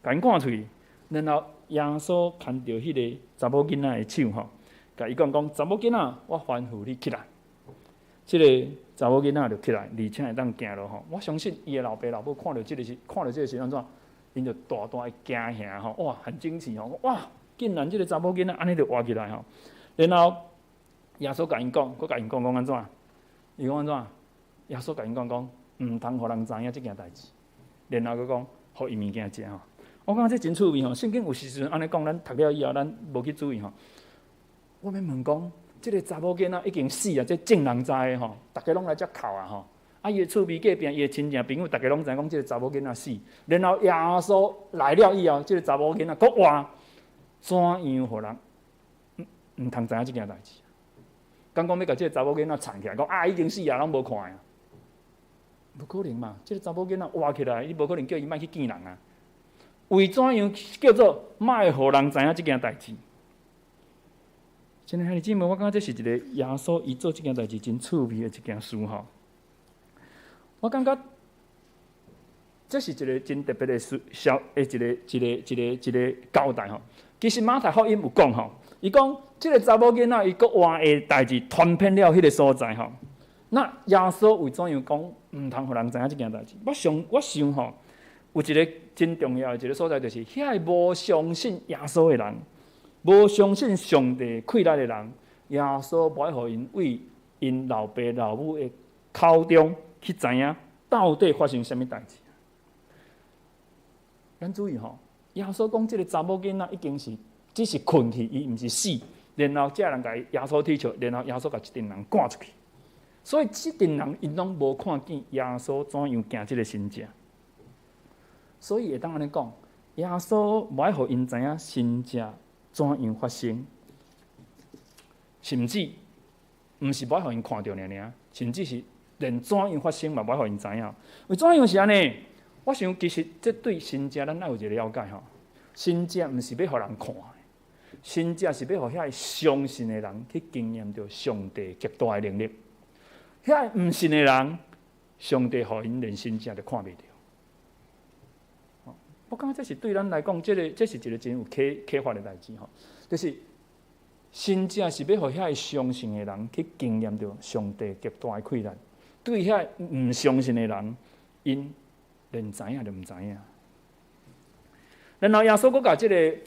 Speaker 3: 共𪜶趕出去。然後耶穌牽著彼个查某囡仔的手吼，共伊講講：查某囡仔，我吩咐你起來。這个查某囡仔就起來，而且會當行路吼。我相信伊的老爸老母看著這个時，看著這个時按怎？𪜶就大大的驚嚇吼，哇，很驚奇吼，哇，竟然這个查某囡仔按呢就活起來吼。然後耶穌共𪜶講，閣共𪜶講講按怎？伊講按怎？耶穌共𪜶講講，毋通予人知影這件代誌。然後閣講，予伊物件食吼。我感覺這真趣味吼，聖經有時陣按呢講，咱讀了以後，咱無去注意吼。我欲問講，這个查某囡仔已經死啊，這眾人知的吼，逐家攏來遮哭啊吼。啊，伊的厝邊隔壁，伊的親戚朋友，逐家攏知影講這个查某囡仔死。然後耶穌來了以後，這个查某囡仔閣活，怎樣予人毋通知影這件代誌？敢講欲共這个查某囡仔藏起來，講啊已經死啊，攏無看啊？無可能嘛！這个查某囡仔活起來，你無可能叫伊莫去見人啊？為怎樣叫做莫予人知影這件代誌？親愛兄弟姊妹，我感覺這是一個耶穌伊做這件代誌真趣味的一件事吼。我感覺這是一個真特別的事，小的一個一個一個一個交代吼。其實馬太福音有講吼，伊講這个查某囡仔伊閣活的代誌傳遍了彼个所在吼。那耶穌為怎樣講毋通予人知影這件代誌？我想吼，有一個真重要的一個所在，就是遐个無相信耶穌的人，無相信上帝氣力的人，耶穌無愛予𪜶對𪜶老爸老母的口中去知影到底發生啥物代誌。咱注意吼，耶穌講這个查某囡仔已經是只是睏去，伊毋是死。然後這人共耶穌恥笑，然後耶穌共這陣人趕出去。所以這陣人𪜶攏無看見耶穌怎樣行這个神跡。所以會當按呢講，耶穌無愛予𪜶知影神跡怎樣發生，甚至毋是無愛予𪜶看著爾爾，甚至是連怎樣發生嘛，無愛予𪜶知影。為怎樣是按呢？我想其實這對神跡咱愛有一個了解吼。神跡毋是欲予人看的，神跡是欲予遐个相信的人去經驗著上帝極大的能力。遐个毋信的人，上帝予𪜶連神跡都看袂著。我感覺這是對咱來講，這个這是一個真有啟發的代誌吼。就是神跡是欲予遐个相信的人去經驗著上帝極大的氣力。對遐个毋相信的人，𪜶連知影都毋知影。然後耶穌閣共這个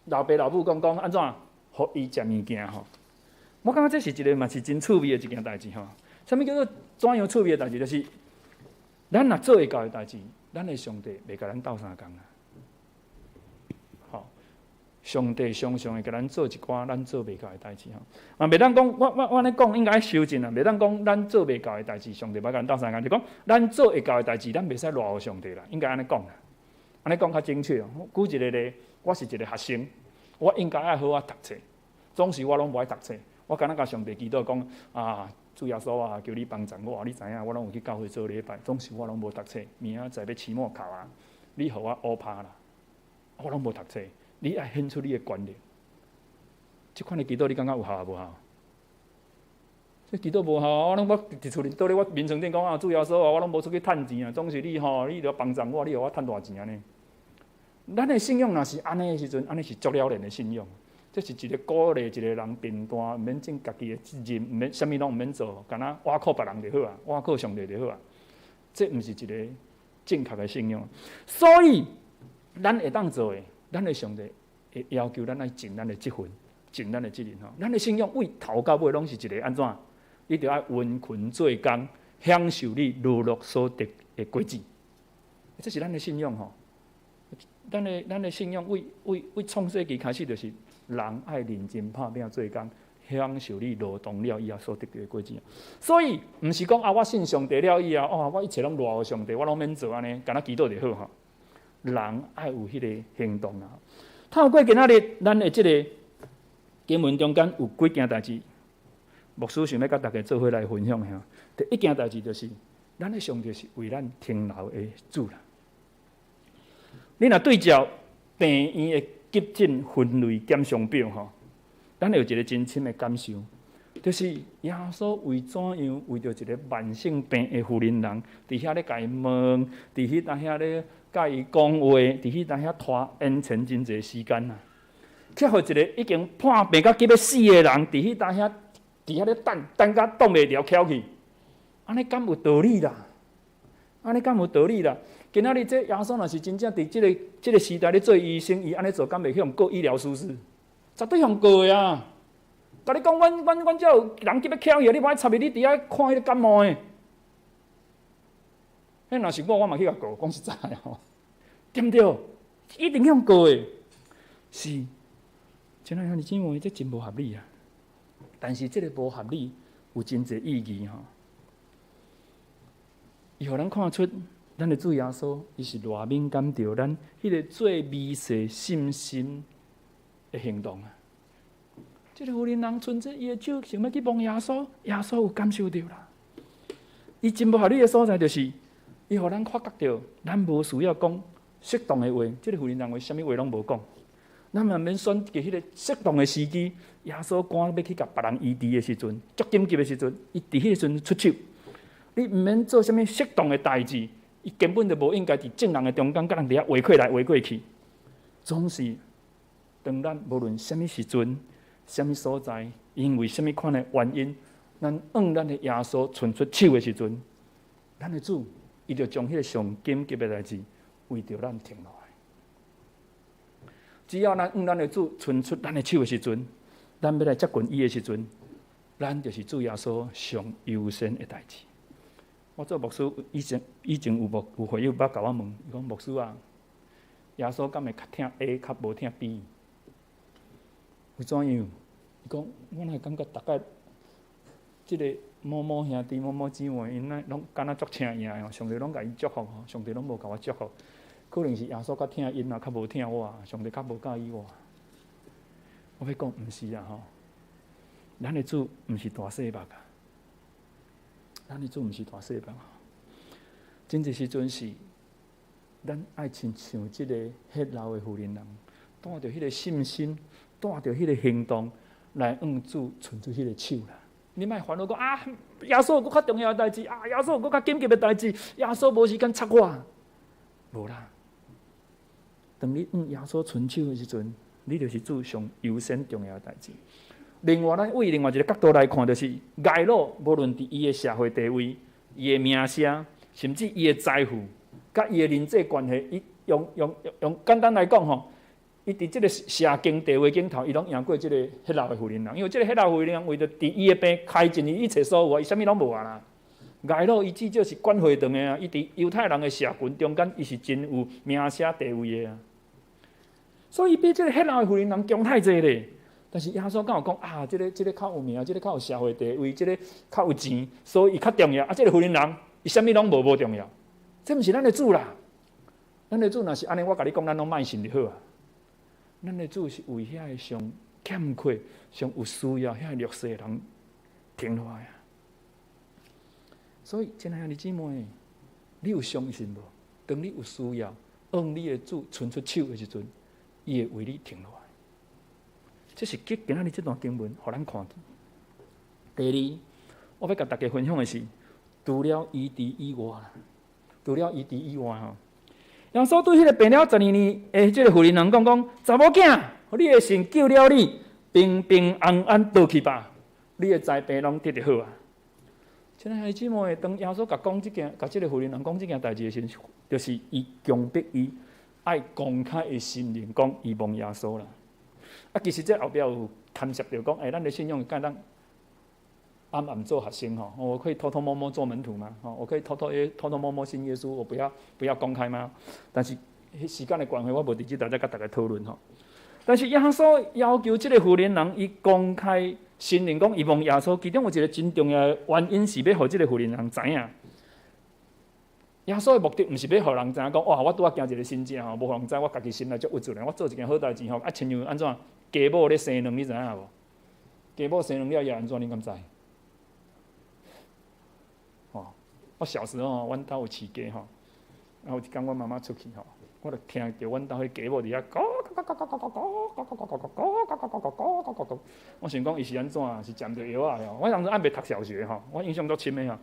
Speaker 3: 老爸老母講講按怎，予伊食物件吼。我感覺這是一個嘛是真趣味的一件代誌吼。啥物叫做怎樣趣味的代誌？就是咱若做會到的代誌，咱的上帝袂共咱鬥相共啊。吼，上帝常常會共咱做一寡咱做袂到的代誌吼。啊，袂當講，我按呢講應該修正啊，袂當講咱做袂到的代誌，上帝無共咱鬥相共，就講咱做會到的代誌，咱袂使賴予上帝啦，應該按呢講啦。按呢講較精確。舉一個例，我是一個學生，我應該愛好好讀冊，總是我攏無愛讀冊，我敢若共上帝祈禱講啊，主耶穌啊，求你幫助我。你知影，我攏有去教會做禮拜，總是我攏無讀冊。明仔載欲期末考啊，你予我烏拍啦，我攏無讀冊。你愛顯出你的權力。這款的祈禱你感覺有效無效？這祈禱無效啊！我攏我佇厝裡倒咧，我眠床頂講啊，主耶穌啊，我攏無出去趁錢啊，總是你吼，你著幫助我，你予我趁大錢按呢。咱的信仰若是按呢的時陣，按呢是足了然的信仰。這是一个鼓勵一个人貧惰，毋免盡家己的責任，毋免啥物攏毋免做，干焦倚靠別人就好啊，倚靠上帝就好啊。這毋是一个正確的信仰。所以，咱會當做的，咱的上帝會要求咱愛盡咱的職分，盡咱的責任吼。咱的信仰對頭到尾攏是一个按怎？你著愛殷勤做工，享受你勞碌所得的果子。這是咱的信仰吼。咱的信仰對創世紀開始就是人愛認真拍拚做工，享受你勞動了以後所得著的果子。所以，毋是講啊，我信上帝了以後，哦，我一切攏賴予上帝，我攏免做按呢，干焦祈禱就好吼。人愛有彼个行動啊。透過今仔日咱的這个經文中間有幾件代誌，牧師想欲佮大家做伙來分享下。第一件代誌就是，咱的上帝是為咱停留的主啦。你若對照病院的急診分類檢傷表吼，咱會有一个真深的感受，就是耶穌為怎樣為著一个慢性病的婦人人，佇遐咧共伊問，佇彼當遐咧佮伊講話，佇彼當遐拖延真濟時間啊，卻予一个已經破病甲急欲死的人，佇彼當遐佇遐咧等，等甲擋袂牢蹺去，按呢敢有道理啦？按呢敢有道理啦？今仔日這耶穌若是真正佇這个時代咧做醫生，伊按呢做敢袂去予告醫療疏失？絕對予告的啊！共你講，阮遮有人急欲蹺去，你無愛插伊，你佇遐看彼个感冒的。彼若是我，我嘛去共告，講實在的吼，對毋對？一定去予告的。是，親愛兄弟姊妹，這真無合理啊！但是這个無合理有真濟意義吼。伊予咱看出，咱的主耶穌，伊是偌敏感著咱彼个最微細信心的行動啊！這个婦人人伸出伊的手，想欲去摸耶穌，耶穌有感受著啦。伊真無合理的所在就是，伊予咱發覺著，咱無需要講適當的話。這个婦人人話啥物話攏無講，咱嘛免選擇彼个適當的時機。耶穌趕欲去共別人醫治的時陣，足緊急的時陣，伊佇彼个時陣出手。你毋免做啥物適當的代誌，伊根本就無應該佇眾人的中間，佮人佇遐話過來話過去。總是當咱無論啥物時陣、啥物所在，因為啥物款的原因，咱向咱的耶穌伸出手的時陣，咱的主伊就將彼个上緊急的代誌為著咱停落來。只要咱向咱的主伸出咱的手的時陣，咱欲來接近伊的時陣，咱就是主耶穌上優先的代誌。我做牧師以前有牧有會友捌共我問，伊講牧師啊，耶穌敢會較疼 A 較無疼 B？為怎樣？伊講我哪會感覺逐擺這个某某兄弟、某某姊妹，𪜶若攏敢若足請贏的，上帝攏共𪜶祝福吼，上帝攏無共我祝福，可能是耶穌較疼𪜶啊，較無疼我，上帝較無佮意我。我欲講毋是啊吼，咱的主毋是大細目啊。咱的主毋是大細目，真濟時陣是咱愛親像這个血漏的婦人人，帶著彼个信心，帶著彼个行動來向主伸出彼个手啦。你莫煩惱講啊，耶穌有閣較重要的代誌啊，耶穌有閣較緊急的代誌，耶穌無時間插我，無啦。當你向耶穌伸手的時陣，你就是主上優先重要的代誌。另外，咱對另外一个角度來看，就是睚魯無論佇伊的社會地位、伊的名聲，甚至伊的財富，佮伊的人際關係，伊用簡單來講吼，伊佇這个社經地位頂頭，伊攏贏過這个血漏的婦人人，因為這个血漏婦人為著治伊的病，開盡伊一切所有啊，伊啥物攏無啊啦。睚魯伊至少是管會堂的啊，伊佇猶太人的社群中間，伊是真有名聲地位的啊。所以比這个血漏的婦人人強太濟咧。但是耶穌敢有講啊？這个較有名，這个較有社會地位，這个較有錢，所以伊較重要。啊，這个婦人人，伊啥物攏無無重要。這毋是咱的主啦。咱的主若是按呢，我共你講，咱攏莫信就好啊。咱的主是為遐个上欠缺、上有需要遐个弱勢的人停落來啊。所以，親愛兄弟姊妹，你有相信無？當你有需要，向你的主伸出手的時陣，伊會為你停落來。這是今仔日這段經文，予咱看見。第二，我欲共大家分享的是，除了醫治以外，除了醫治以外吼，耶穌對彼个病了十二年的這个婦人人講講，查某囝，你的信救了你，平平安安倒去吧，你的災病攏得著好啊。親愛的姊妹，當耶穌共講這件，共這个婦人講這件代誌的時陣，就是伊強迫伊愛公開的承認講伊摸耶穌啦。啊，其實這後壁有牽涉著講，欸，咱的信仰敢當暗暗做學生吼，我可以偷偷摸摸做門徒嗎？吼，我可以偷偷偷偷摸摸信耶穌，我不要公開嗎？但是時間的關係，我無佇這搭再共大家討論吼。但是耶穌要求這个婦人，伊公開承認講伊摸耶穌，其中有一个真重要的原因是欲予這个婦人知影。耶穌的目的毋是欲予人知影講，哇，我拄仔行一个神跡吼，無予人知我家己心內足鬱卒咧，我做一件好代誌吼，啊，親像按怎雞母咧生卵，你知影無？雞母生卵了會按怎？恁敢知？吼，我小時候阮兜有飼雞吼，啊有一工阮媽媽出去吼，我就聽著阮兜彼雞母佇遐咕咕咕咕咕咕咕咕咕咕咕咕咕咕咕咕咕咕，我想講伊是按怎啊？是食毋著藥仔吼？我當陣猶未讀小學吼，我印象足深的吼。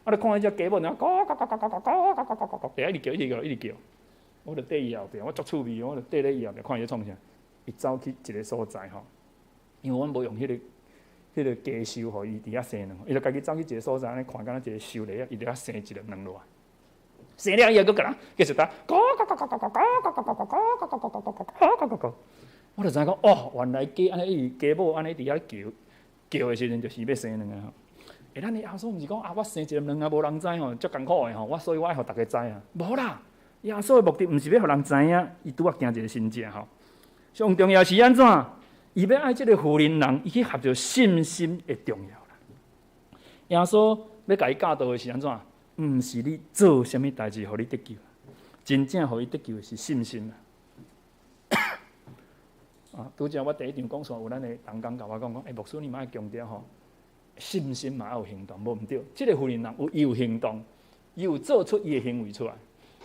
Speaker 3: 啊，就看彼隻雞母佇遐咕咕咕咕咕咕咕咕咕咕，佇遐一直叫，一直叫，一直叫。我就綴伊後壁，我足趣味，我就綴咧伊後壁看伊咧創啥。伊走去一个所在吼，因為阮無用彼个雞岫予伊佇遐生卵，伊就家己走去一个所在，按呢看敢若一个岫咧，伊佇遐生一粒卵落來。生了以後，閣共人繼續打，咕咕咕咕咕咕咕咕咕咕咕咕咕咕咕咕咕咕。我就知影講，哦，原來雞按呢伊雞母按呢佇遐叫叫的時陣，就是欲生卵啊！欸，咱的耶穌毋是講啊，我生一粒卵啊，無人知吼，足艱苦的吼，我所以我愛予逐家知啊。無啦，耶穌的目的毋是欲予人知影，伊拄仔行一个神跡吼。上重要是按怎？伊欲愛這个婦人，伊去合著信心的重要啦。耶穌欲共伊教導的是按怎？毋是你做啥物代誌予你得救，真正予伊得救的是信心啦。啊，拄才我第一場講煞有咱的同工共我講講，欸，牧師你嘛愛強調吼，信心嘛愛有行動，無毋對。這个婦人有伊有行動，伊有做出伊的行為出來。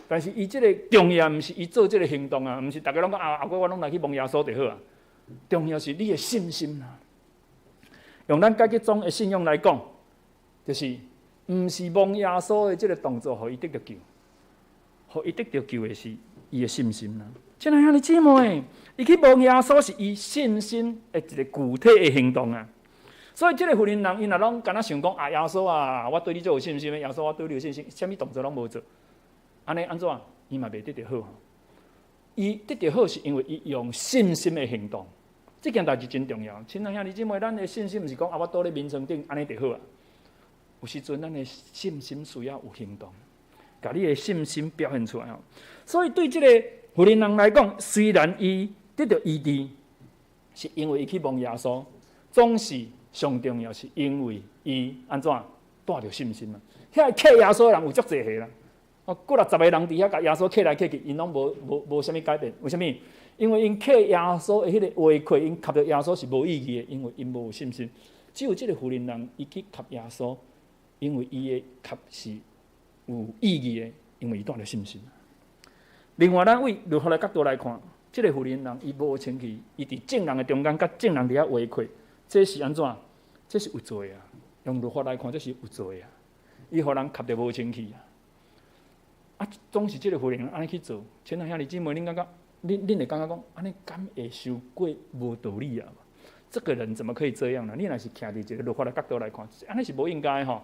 Speaker 3: 但是伊這个重要毋是伊做這个行動啊，毋是逐家攏講啊，後過我攏來去摸耶穌就好啊。重要是你的信心啦。用咱改革宗的信仰來講，就是毋是摸耶穌的這个動作，予伊得著救，予伊得著救的是伊的信心啦。親愛兄弟姊妹，伊去摸耶穌是伊信心的一个具體的行動啊。所以這个婦人，伊若攏敢若想講啊，耶穌啊，我對你足有信心的，耶穌我對你有信心，啥物動作攏無做，按呢按怎？伊嘛袂得著好。伊得著好是因為伊用信心的行動，這件代誌真重要。親愛兄弟姊妹，咱的信心毋是講啊，我倒咧眠床頂按呢就好啊。有時陣咱的信心需要有行動，共你的信心表現出來吼。所以對這个婦人來講，雖然伊得著醫治，是因為伊去摸耶穌，總是上重要是因為伊按怎帶著信心啊。遐个磕耶穌的人有足濟個啦，哦，幾若十个人佇遐共耶穌磕來磕去，𪜶攏無啥物改變。為啥物？因為𪜶磕耶穌的彼个話磕，𪜶磕著耶穌是無意義的，因為𪜶無信心。只有這个婦人，伊去磕耶穌，因為伊的磕是有意義的，因為伊帶著信心。另外，咱為律法的角度來看，這个婦人伊無清氣，伊佇眾人的中間，佮眾人佇遐話開，這是按怎？這是有罪啊！用律法來看，這是有罪啊！伊予人磕著無清氣啊！啊，總是這个婦人按呢去做，親愛兄弟姊妹，恁感覺？恁會感覺講，按呢敢會傷過無道理啊？這個人怎麼可以這樣呢？你若是徛佇一個律法的角度來看，按呢是無應該吼。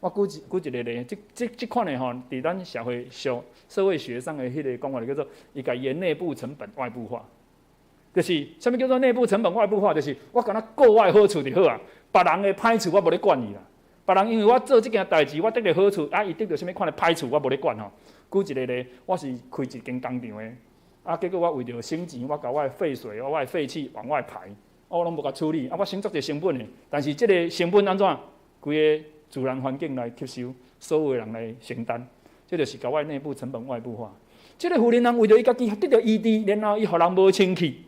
Speaker 3: 我舉一个例，這款的吼，佇咱社會上、社會學上的彼个講法，就叫做伊共伊的內部成本外部化，就是啥物叫做內部成本外部化？就是我敢若顧我的好處就好啊，別人的歹處我無咧管伊啦。別人因為我做這件代誌，我得著好處，啊，伊得著啥物款的歹處，我無咧管吼。舉一个例，我是開一間工廠的，啊，結果我為著省錢，我共我的廢水、我的廢氣往外排，我攏無共處理，啊，我省足濟成本的，但是這个成本按怎？規个自然環境來吸收，所有的人來承擔，這就是共我內部成本外部化。這个婦人為著伊家己得著醫治，然後伊予人無清氣，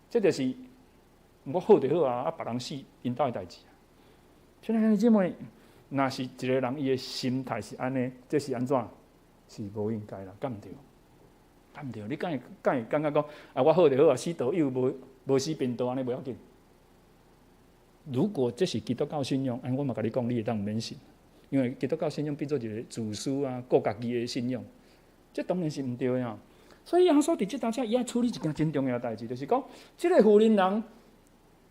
Speaker 3: 這就是我好就好啊，啊，別人死𪜶兜的代誌啊。親愛兄弟姊妹，若是一个人伊的心態是按呢，這是按怎？是無應該啦，敢毋對？敢毋對？你敢會感覺講啊，我好就好啊，死道友無無死貧道按呢無要緊。如果這是基督教信仰，按我嘛共你講，你會當毋免信，因為基督教信仰變做一个自私啊、顧家己的信仰，這當然是毋對的啊。所以耶穌佇這當下，伊愛處理一件真重要的代誌，就是講，這个婦人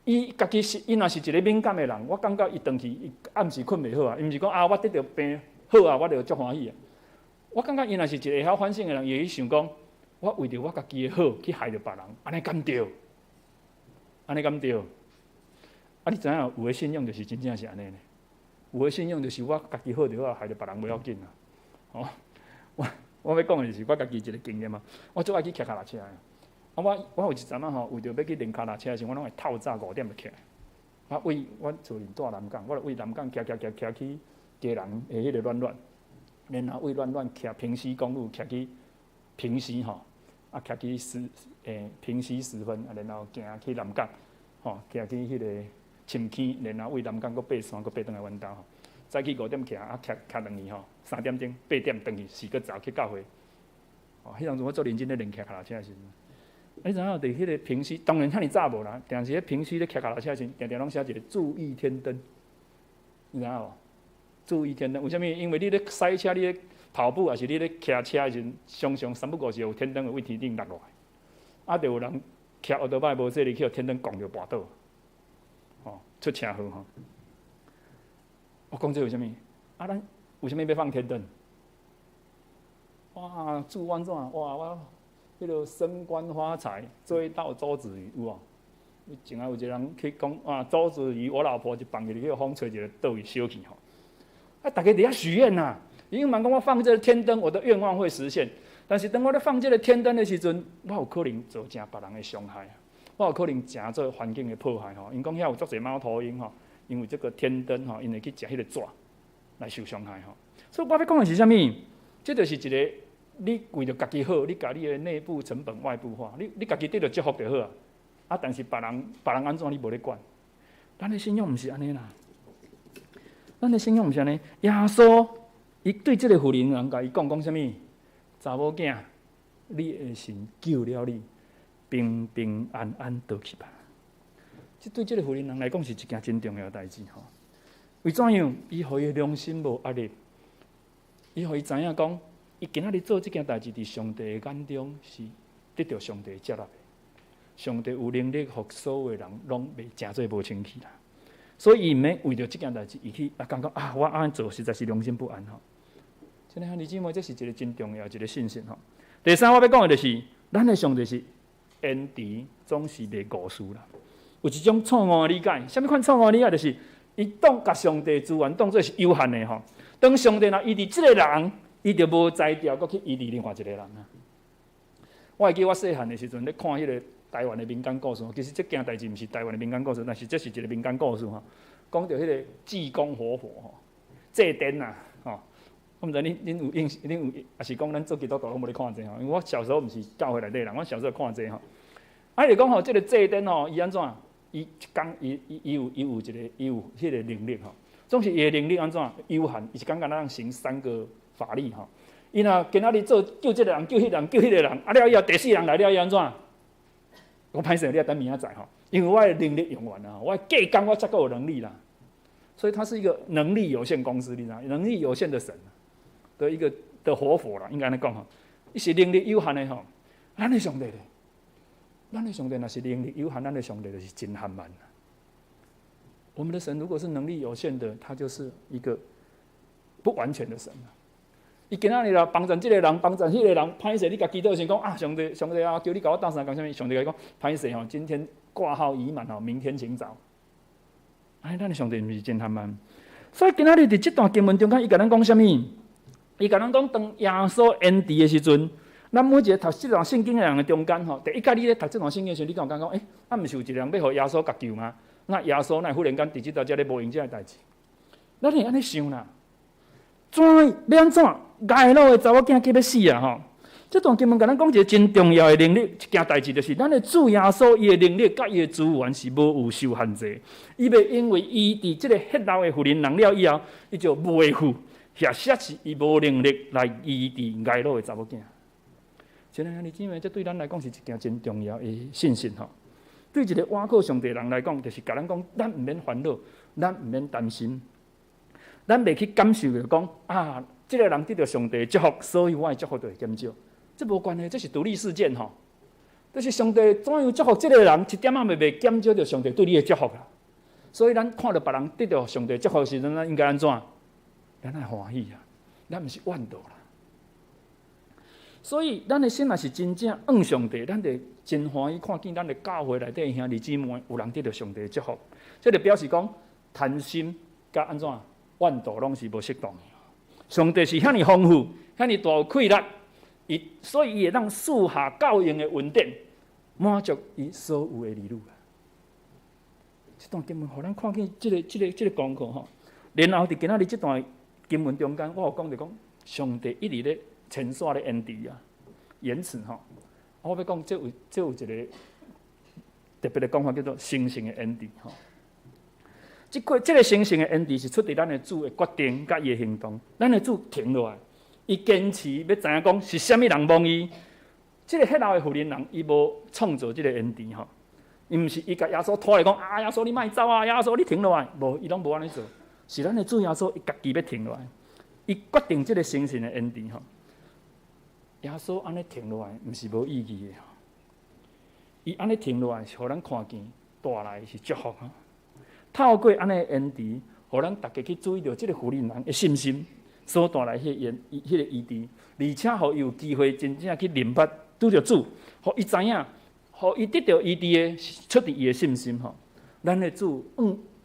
Speaker 3: 伊家己是，伊若是一个敏感的人，我感覺伊轉去，伊暗時睏袂好啊。伊毋是講啊，我得著病好啊，我就足歡喜啊。我感覺伊若是一個會曉反省的人，伊會去想講，我為著我家己的好去害著別人，按呢敢對？按呢敢對？啊，你知影有的信仰就是真正是按呢呢？有的信仰就是我家己好就好，害著別人無要緊啊。哦，我欲講的就是我家己一個經驗啊。我足愛去騎跤踏車的。啊，我有一陣仔吼，為著欲去練跤踏車的時，我攏會透早5點就起來。我為阮厝裡住南港，我就為南港騎騎騎騎去基隆的彼個暖暖，然後為暖暖騎平溪公路騎去平溪吼，啊騎去平溪十分，啊然後行去南港，吼，行去彼個深坑，然後為南港閣爬山，閣爬轉來阮兜吼。早起5點起來，啊騎騎轉去吼，3點鐘8點轉去，時閣早去教會。哦，彼當陣我足認真咧練騎跤踏車的時陣。你知影佇彼個平溪，當然遐爾早無啦，但是咧平溪咧騎跤踏車時，定定攏寫一個注意天燈，你知影無？注意天燈，為啥物？因為你咧駛車、你咧跑步，抑是你咧騎車的時陣，常常三不五時有天燈會對天頂落落來，啊，就有人騎歐多擺無細膩去予天燈摃著跋倒，吼，出車禍吼。我講這為啥物？啊，咱為啥物欲放天燈？哇，祝安怎？哇，我彼個升官發財，追到周子瑜有無？前下有一個人去講啊，周子瑜我老婆就放入去，予風吹一个倒去燒去吼。啊，逐家佇遐許願吶，伊嘛講我放這個天燈，我的願望會實現。但是當我咧放這個天燈的時陣，我有可能造成別人的傷害，我有可能成做環境的破壞吼。𪜶講遐有足濟貓頭鷹吼，因為這個天燈吼，𪜶會去食彼個紙來受傷害吼。所以我欲講的是啥物？這就是一個你為著家己好，你共你的內部成本外部化，你家己得著祝福就好啊。啊，但是別人別人按怎你無咧管。咱的信仰毋是按呢啦，咱的信仰毋是按呢。耶穌伊對這個婦人人共伊講講啥物？查某囝，你的信救了你，平平安安倒去吧。這對這個婦人人來講是一件真重要的代誌吼。為怎樣？伊予伊良心無壓力，伊予伊知影講，伊今仔日做這件代誌，佇上帝的眼中是得著上帝接納的。上帝有能力，予所有的人攏袂成做無清氣啦。所以伊毋免為著這件代誌，伊去啊感覺啊，我按呢做實在是良心不安吼。親愛的兄弟姊妹，這是一個真重要一個信息吼。第三，我欲講的就是，咱的上帝是延遲，總是袂誤事啦。有一種錯誤的理解，啥物款錯誤的理解？就是伊當共上帝資源當做是有限的吼。當上帝若醫治這個人，伊就無才調閣去醫治另外一個人啊。我會記我細漢的時陣咧看彼個台灣的民間故事，其實這件代誌毋是台灣的民間故事，但是這是一個民間故事吼。講著彼個濟公活佛吼，濟電啊吼。我毋知恁恁有印，恁有，抑是講咱做基督徒攏無咧看這吼？因為我小時候毋是教會內底人，我小時候看這吼。啊，伊講吼，這個濟電吼，伊按怎？伊一工，伊伊伊有伊有一個，伊有彼個能力吼。總是伊的能力按怎有限？伊一工敢若行三個法力吼。伊若今仔日做救這個人，救彼個人，救彼個人，啊了以後第四人來了以後按怎？我歹勢，你愛等明仔載吼，因為我的能力用完了，我隔工我才閣有能力啦。所以，他是一個能力有限公司，你知影？能力有限的神的一個的活佛啦，應該按呢講吼。伊是能力有限的吼，咱的上帝咧，咱的上帝若是能力有限，咱的上帝就是真含慢。我們的神如果是能力有限的，他就是一個不完全的神。伊今仔日啦，幫贊這個人，幫贊彼個人，歹勢你共祈禱時講啊，上帝，上帝啊，求你共我鬥相共啥物？上帝共伊講，歹勢吼，今天掛號已滿吼，明天請早。哎，咱的上帝毋是真含慢。所以今仔日佇這段經文中間，伊共咱講啥物？伊共咱講，當耶穌延遲的時陣，咱每一個讀這段聖經的人的中間吼，第一擺你咧讀這段聖經的時陣，你敢有感覺講，欸，啊，毋是有一個人欲予耶穌共救嗎？那耶穌哪會忽然間佇這搭遮咧無閒這个代誌？咱會按呢想啦。怎欲按怎？睚魯的查某囝去欲死啊！吼，這段經文共咱講一個真重要的能力，一件代誌就是，咱的主耶穌伊的能力佮伊的資源是無有受限制。伊袂因為伊佇這個血漏的婦人人了以後，伊就袂赴，或者是伊無能力來醫治睚魯的查某囝。親愛的兄弟姊妹，這對咱來講是一件真重要的信息吼。對一個倚靠上帝的人來講，就是共咱講，咱毋免煩惱，咱毋免擔心，咱袂去感受著講啊，這個人得著上帝的祝福，所以我的祝福就會減少。這無關係，這是獨立事件吼。就是上帝怎樣祝福這个人，一點仔袂減少著上帝對你的祝福啦。所以咱看著別人得著上帝祝福的時陣，咱應該按怎？咱愛歡喜啊！咱毋是怨妒啦。所以咱的心若是真正向上帝，咱就真歡喜看見咱的教會內底兄弟姊妹有人得著上帝的祝福。這就表示講貪心佮按怎怨妒攏是無適當的。上帝是遐爾豐富，遐爾大有氣力，伊所以伊會當賜下夠用的恩典，滿足伊所有的兒女。這段經文予咱看見這個功課吼。然後佇今仔日這段經文中間，我有講著講，上帝一直咧前線咧延遲啊，延遲吼。我欲講，這有一個特別的講法，叫做神聖的延遲吼。這個神聖的延遲是出佇咱的主的決定佮伊的行動。咱的主停落來，伊堅持欲知影講是啥物人摸伊。這個彼老的婦人人，伊無創造這個延遲吼。伊毋是伊共耶穌拖來講啊，耶穌你莫走啊，耶穌你停落來，無，伊攏無按呢做。是咱的主耶穌，伊家己欲停落來，伊決定這個神聖的延遲吼。耶穌按呢停落來，毋是無意義的。伊按呢停落來，是予咱看見帶來的是祝福啊。透過按呢延遲，予咱逐家去注意著這個婦人人的信心所帶來彼個延彼個醫治，而且予伊有機會真正去認捌拄著主，予伊知影，予伊得著醫治的，是出佇伊的信心吼。咱的主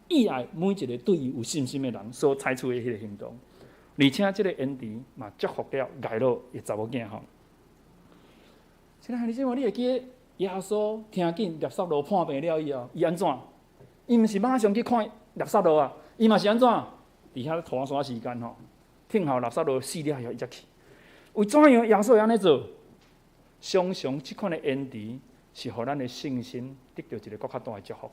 Speaker 3: 意愛每一個對伊有信心的人所採取的彼個行動，而且這個延遲嘛祝福了睚魯的查某囝吼。親愛的姊妹，你會記得耶穌聽見拿撒路破病了以後，伊按怎？伊毋是馬上去看拿撒路啊，伊嘛是按怎？佇遐拖煞時間吼，聽候拿撒路死了以後，伊才去。為怎樣耶穌會按呢做？常常這款的延遲是予咱的信心得著一个閣較大的祝福，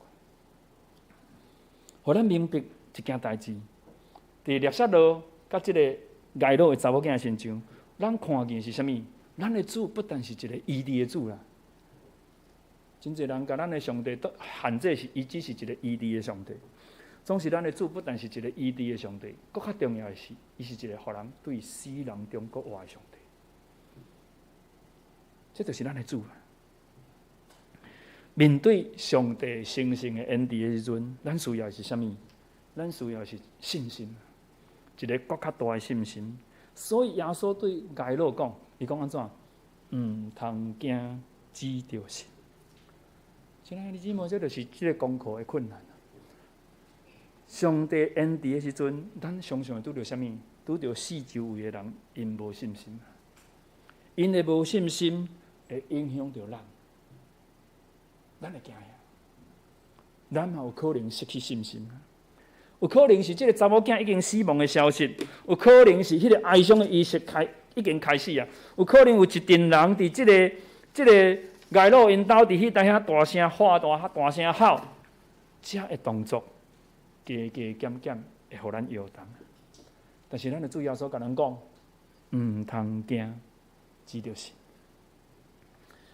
Speaker 3: 予咱明白一件代誌。佇拿撒路佮這个睚魯的查某囝身上，咱看見是啥物？咱的主不但是一个醫治的主啦。真濟人共咱的上帝都限制是，伊只是一个醫治的上帝。總是咱的主不但是一个醫治的上帝，閣較重要的是，伊是一个予人對死人中閣活的上帝。這就是咱的主。面對上帝神聖的恩典的時陣，咱需要的是啥物？咱需要的是信心，一个閣較大的信心。所以耶穌對睚魯講，伊講按怎？毋通驚，只著信。親愛的姊妹，這就是這个功課的困難。上帝恩典的時陣，咱常常會拄著啥物？拄著四周圍的人，𪜶無信心。𪜶的無信心會影響著咱，咱會驚呀。咱嘛有可能失去信心。有可能是這个查某囝已經死亡的消息，有可能是彼个哀傷的儀式開已經開始啊。有可能有一陣人佇這個睚魯𪜶兜佇彼佇遐大聲喊大大聲吼，這个動作加加減減會予咱搖動。但是咱的主耶穌共咱講，毋通驚，只著信。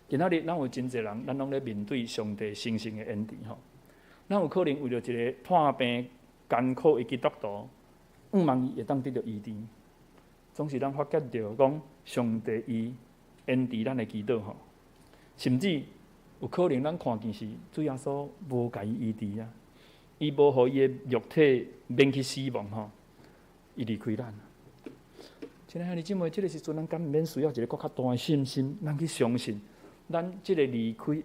Speaker 3: 今仔日咱有真濟人，咱攏咧面對上帝神聖的恩典吼。咱有可能為著一個破病艱苦的基督徒，向望伊會當得著醫治。總是咱發覺著講，上帝伊恩典咱的祈禱吼，甚至有可能咱看見是主耶穌無共伊醫治啊，伊無予伊的肉體免去死亡吼，伊離開咱。親愛的姊妹，這个時陣咱敢毋免需要一個閣較大的信心，咱去相信，咱這个離開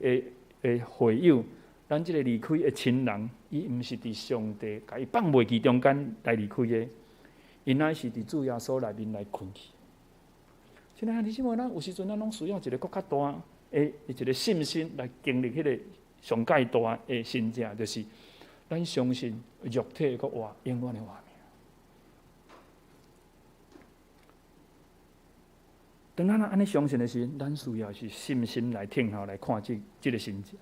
Speaker 3: 的會友，咱這个離開的親人，伊毋是佇上帝共伊放袂記中間來離開的，伊乃是佇主耶穌內面來困去。親愛的姊妹，咱有時陣咱攏需要一个閣較大的一個信心來經歷彼个上蓋大的神蹟，就是咱相信肉體閣活，永遠的活命。當咱按呢相信的時陣，咱需要是信心來聽候來看這個神蹟。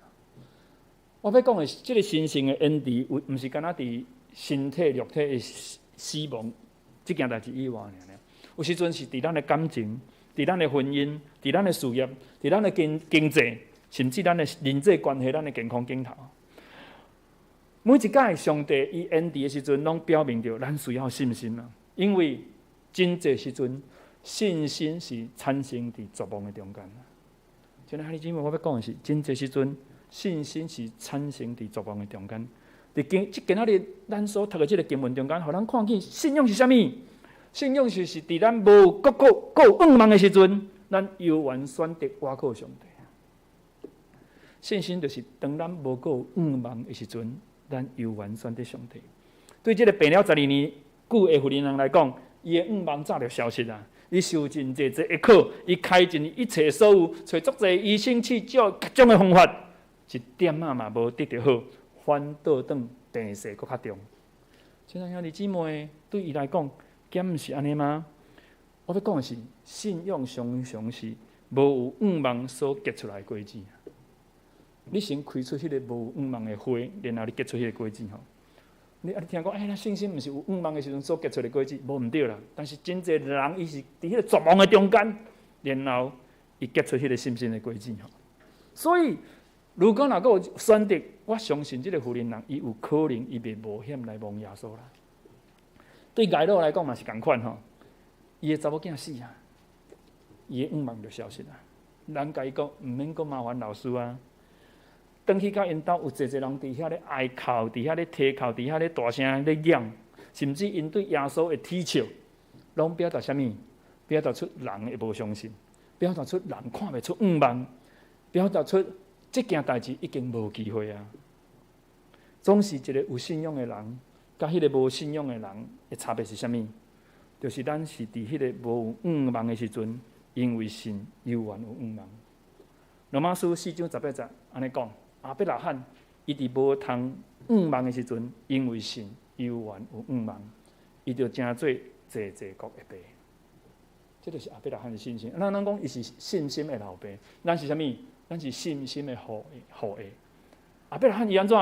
Speaker 3: 我欲講的是，這個神聖的恩典，有毋是干焦佇身體肉體的死亡這件代誌以外爾爾。有時陣是佇咱的感情、佇咱的婚姻、佇咱的事業、佇咱的經濟，甚至咱的人際關係、咱的健康頂頭。每一擺上帝伊恩典的時陣，攏表明著咱需要信心啊！因為真濟時陣，信心是產生佇絕望的中間。親愛兄弟姊妹，我欲講的是，真濟時陣信心是產生佇絕望的中間。佇今這今仔日咱所讀的這个經文中間，予咱看見信仰是啥物？信仰就是佇咱無閣閣閣有向望的時陣，咱猶原選擇倚靠上帝。信心就是當咱無閣有向望的時陣，咱猶原選擇上帝。對這个病了12年久的婦人來講，伊的向望早就消失啊！伊受盡濟濟的苦，伊開盡一切所有，揣足濟醫生試照各種的方法，一點仔嘛無得著好，反倒轉病勢閣較重。親愛兄弟姊妹，對伊來講，敢毋是按呢嗎？我欲講的是，信仰常常是無有向望所結出來的果子。你先開出彼个無有向望的花，然後你結出彼个果子吼。你啊，你聽講，欸，咱信心毋是有向望的時陣所結出的果子，無毋對啦。但是真濟人伊是佇彼个絕望的中間，然後伊結出彼个信心的果子吼。所以，如果若閣有選擇，我相信這个婦人人，伊有可能伊袂冒險來摸耶穌啦。對睚魯來講嘛是仝款吼，伊的查某囝死啊，伊的向望就消失啊。人共伊講，毋免閣麻煩老師啊。轉去到𪜶兜，有濟濟人佇遐咧哀哭，佇遐咧啼哭，佇遐咧大聲咧嚷，甚至𪜶對耶穌的恥笑，攏表達啥物？表達出人的無相信，表達出人看袂出向望，表達出這件代誌已經無機會啊。總是一个有信仰的人，佮彼个無信仰的人的差別是啥物？就是咱是佇彼个無有向望的時陣，因為信猶原有向望。羅馬書4章18節按呢講。亞伯拉罕，伊佇無通向望的時陣，因為信猶原有向望，伊就成做濟濟國的爸。這就是亞伯拉罕的信心。咱攏講伊是信心的老爸，咱是啥物？咱是信心的後裔。後裔。亞伯拉罕伊按怎？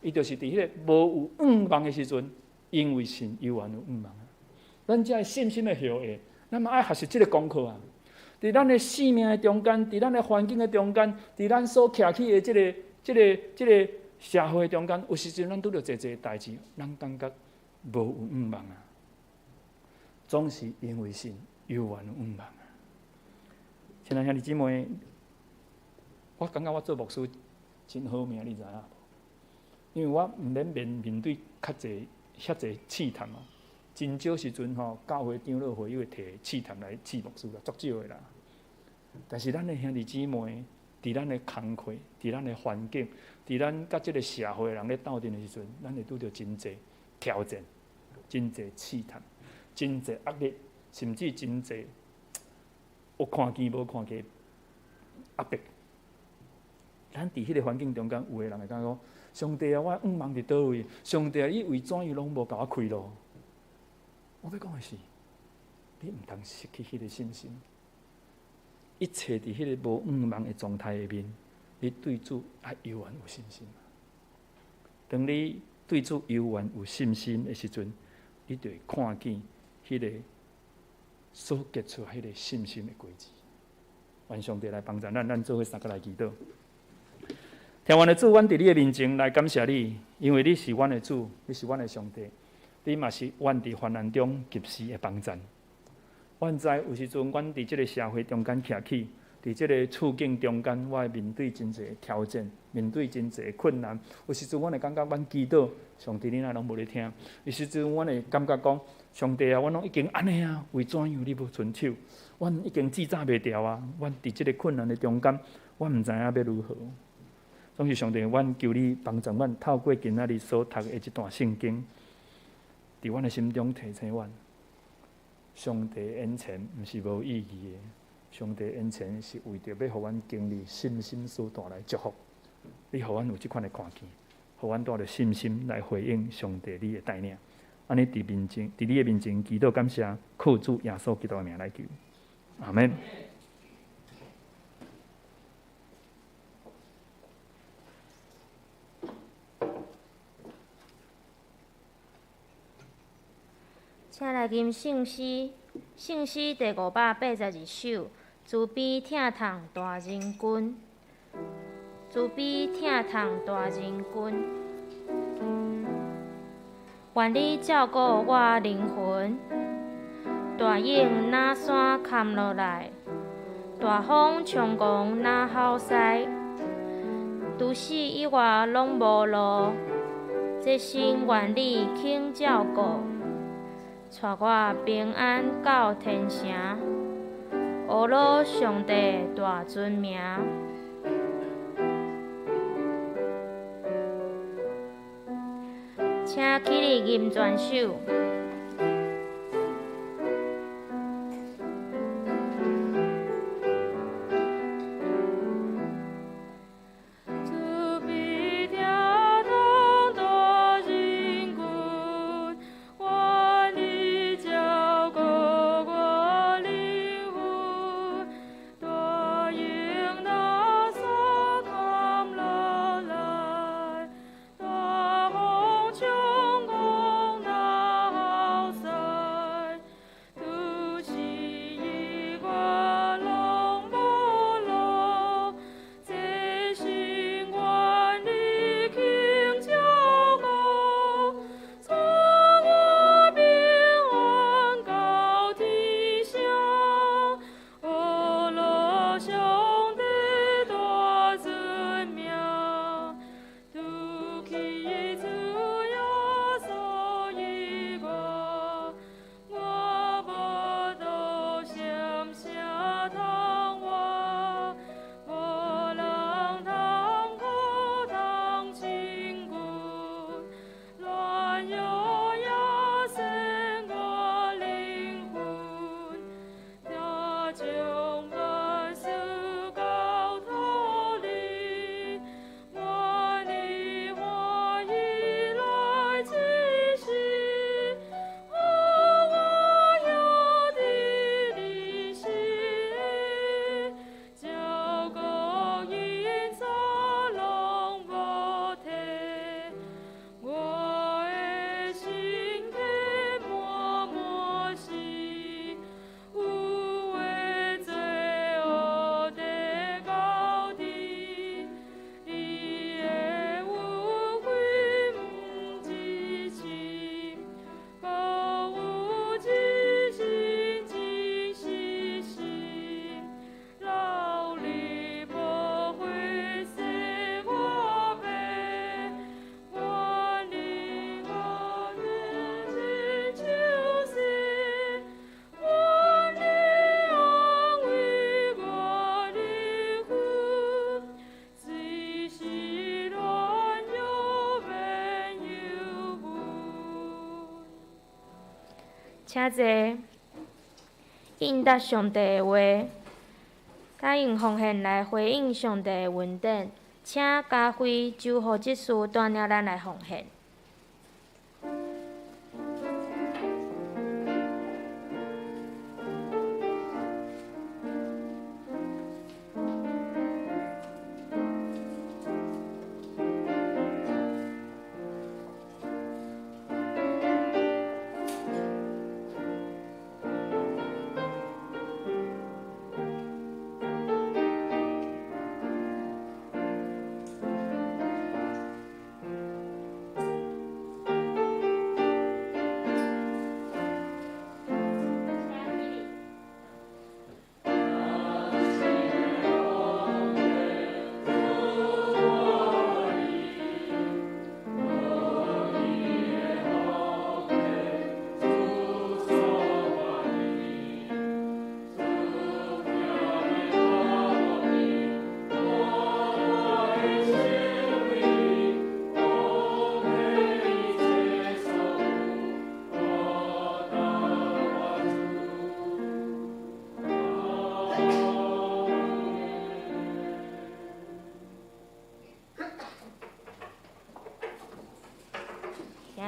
Speaker 3: 伊就是佇彼个無有向望的時陣，因為信猶原有向望。咱這信心的後裔，咱嘛愛學習這个功課啊！佇咱的生命的中間，佇咱的環境的中間，佇咱所徛起的這个。這个這个社會中間，有時陣咱拄著濟濟代誌，咱感覺無有向望啊。總是因為信猶原有向望啊。親愛兄弟姊妹，我感覺我做牧師真好命，你知影無？因為我毋免面面對較濟遐濟試探啊。真少時陣吼，教會長老會友會提試探來試牧師啦，足少的啦。但是咱的兄弟姊妹，佇咱的工課，佇咱的環境，佇咱佮這个社會人咧鬥陣的時陣，咱會拄著真濟挑戰，真濟試探，真濟壓力，甚至真濟有看見無看見壓迫。咱佇彼个環境中間，有的人會感覺講：上帝啊，我向望佇佗位？上帝啊，你為怎樣攏無共我開路？我欲講的是，你毋通失去彼个信心。一切佇彼个無向望的狀態下面，你對主愛猶原有信心。當你對主猶原有信心的時陣，你就會看見彼个所結出彼个信心的果子。願上帝來幫助咱，咱做伙三個來祈禱。天父的主，阮佇你的面前來感謝你，因為你是阮的主，你是阮的上帝，你嘛是阮佇患難中及時的幫助。阮知有時陣，阮佇這个社會中間徛起，佇這个處境中間，我會面對真濟挑戰，面對真濟困難。有時陣，阮會感覺阮祈禱，上帝你若攏無咧聽？有時陣，阮會感覺講，上帝啊，阮攏已經按呢啊，為怎樣你無伸手？阮已經掙扎袂牢啊！阮佇這个困難的中間，阮毋知影欲如何。總是上帝，阮求你幫助阮，透過今仔日所讀的這段聖經，佇阮的心中提醒阮。上帝恩前毋是無意義的，上帝恩前是為著欲予阮經歷信心所帶來祝福。你予阮有這款的看見，予阮帶著信心來回應上帝你的帶領。按呢佇面前，佇你的面前祈禱感謝，靠主耶穌基督的名來求，阿們。
Speaker 1: 請來吟聖詩，聖詩第582首，慈悲疼痛大仁君，慈悲疼痛大仁君，願你照顧我靈魂，大湧若山坎落來，大風衝狂若吼狮，除死以外攏無路。這生願你肯照顧，帶我平安到天城。阿羅上帝大尊名。請起立吟全首。
Speaker 2: 慈悲疼痛大仁君，願你照顧我靈魂，大鷹那沙砍落來，大風衝狂那吼獅，除死以外攏無路。這生願你肯照顧，帶我平安到天上。阿羅上帝大尊名，除去主耶穌以外，我無道啥啥通活，無人通靠通親近，軟弱也洗我靈魂，聽將萬事交託你，願你歡喜來指示，予我兄弟你心，照顧因早攏無退，我的身體滿滿是有的罪惡的交織，你的恩惠毋止深，閣有至真真實實，勞力寶血洗我白，願你我日親像洗，願你安慰我靈魂，隨時軟弱免憂悶。
Speaker 1: 請坐。應答上帝的話，佮用奉獻來回應上帝的恩典。請家輝、周浩執事帶領咱來奉獻。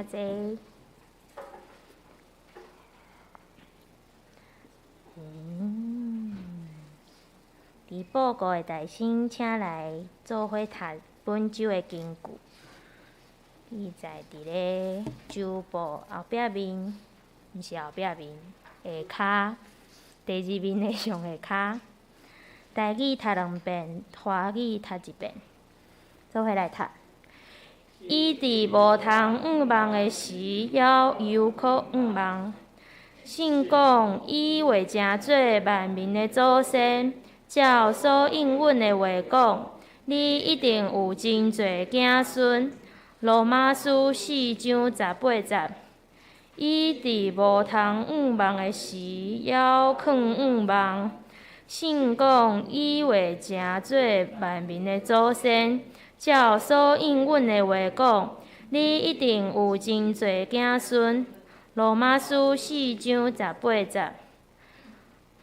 Speaker 1: 請坐。伫報告的大聲，請來做伙讀本周的經句。記載佇咧周報後壁面，毋是後壁面，下跤，第二面的上下跤。台語讀兩遍，華語讀一遍，做伙來讀。伊佇無通向望的時，猶猶可向望。信講伊會成做萬民的祖先，照所應允的話講，你一定有真濟子孫。羅馬書四章十八節。伊佇無通向望的時，猶囥向望。信講以話成做萬民的祖先。照所應允的話講，你一定有真濟子孫。羅馬書四章十八節。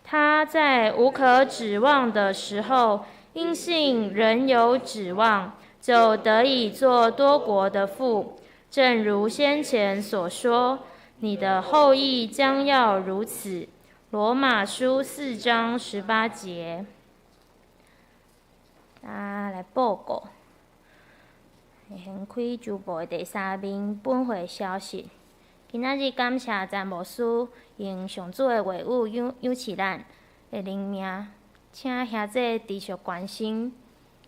Speaker 1: 他在無可指望的時候，因信仍有指望，就得以做多國的父。正如先前所說，你的後裔將要如此。羅馬書四章十八節。啊，來報告。先開週報的第三面，本會消息。今仔日感謝詹牧師用上主的話語養養賜咱的靈命，請兄弟持續關心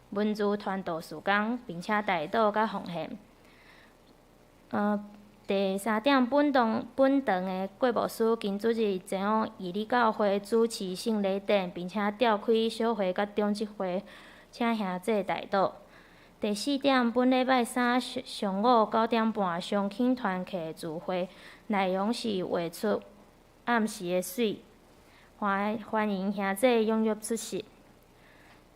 Speaker 1: 文字傳道事工，並且代禱佮奉獻。第三點，本堂本堂的郭牧師今主日前往義理教會主持聖禮典，並且召開小會佮長執會，請兄弟代禱。第四點，本禮拜三上午9點半，相親團契聚會，內容是畫出暗時的水，歡歡迎兄弟踴躍出席。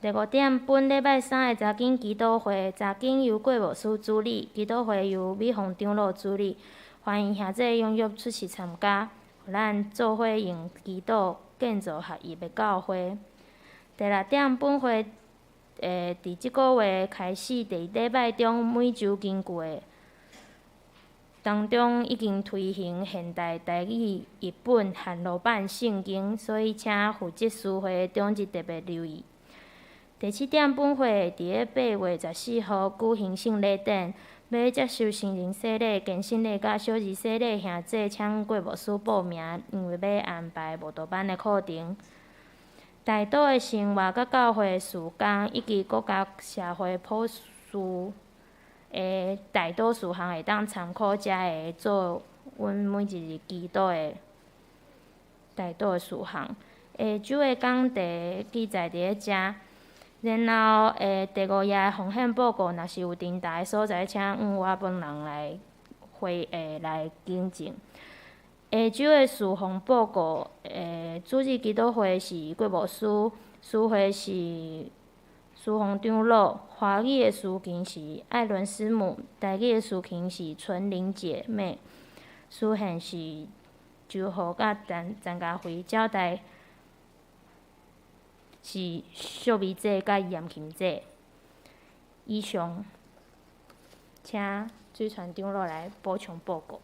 Speaker 1: 第五點，本禮拜三的查經祈禱會，查經由郭牧師主理，祈禱會由美鳳長老主理，歡迎兄弟踴躍出席參加，予咱做伙用祈禱建造合一的教會。第六點，本會佇這個月開始，佇禮拜中每周根據的當中已經推行現代台語譯本漢羅版聖經，所以請負責司會的長執特別留意。第七點，本會佇咧8月14號舉行聖禮典，欲接受成人洗禮、堅信禮佮小兒洗禮兄弟，請郭牧師報名，因為欲安排慕道班的課程。代禱的生活佮教會事工，以及國家社會普事的代禱事項，會當參考遮個做阮每一日祈禱的代禱的事項。下週的講題記載佇咧遮。然後，第五頁的奉獻報告，若是有重疊的所在，請我本人來回來更正。下週的事奉報告，主日祈禱會是郭牧師，司會是司奉長老，華語的司琴是艾倫師母，台語的司琴是純玲姐妹，司獻是周豪佮陳陳家輝，招待是秀美姐佮嚴琴姐。以上，請水傳長老來補充報告。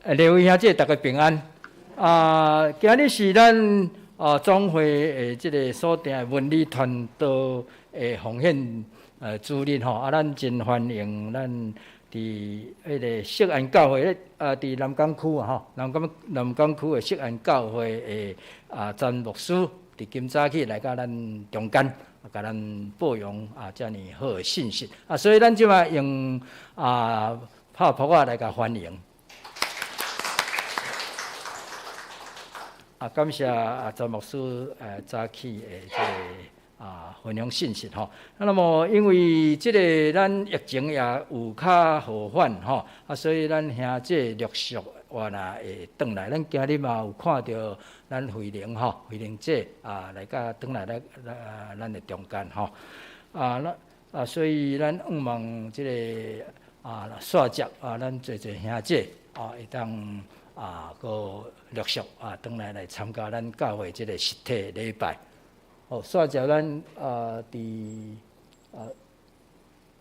Speaker 4: 各位兄弟，大家平安。啊，今日是咱啊總會的這个所定的文理傳道的奉獻主日吼，啊，咱真歡迎咱佇彼个錫安教會啊，佇南港區啊吼，南港南港區的錫安教會的啊詹牧師，佇今早起來到咱中間，共咱報揚啊遮爾好的信息啊，所以咱這擺用啊拍噗仔來共歡迎。啊，感謝啊詹牧師早起的這个啊分享信息吼。啊，那麼因為這个咱疫情也有較和緩吼，啊，所以咱兄弟陸續原來會轉來。咱今日嘛有看著咱慧玲吼，慧玲姐啊來甲轉來咱咱的中間吼。啊，那啊，所以咱向望這个啊，煞接啊，咱濟濟兄弟啊會當啊，閣陸續啊，轉來來參加咱教會這个實體禮拜。好，煞接咱啊，佇啊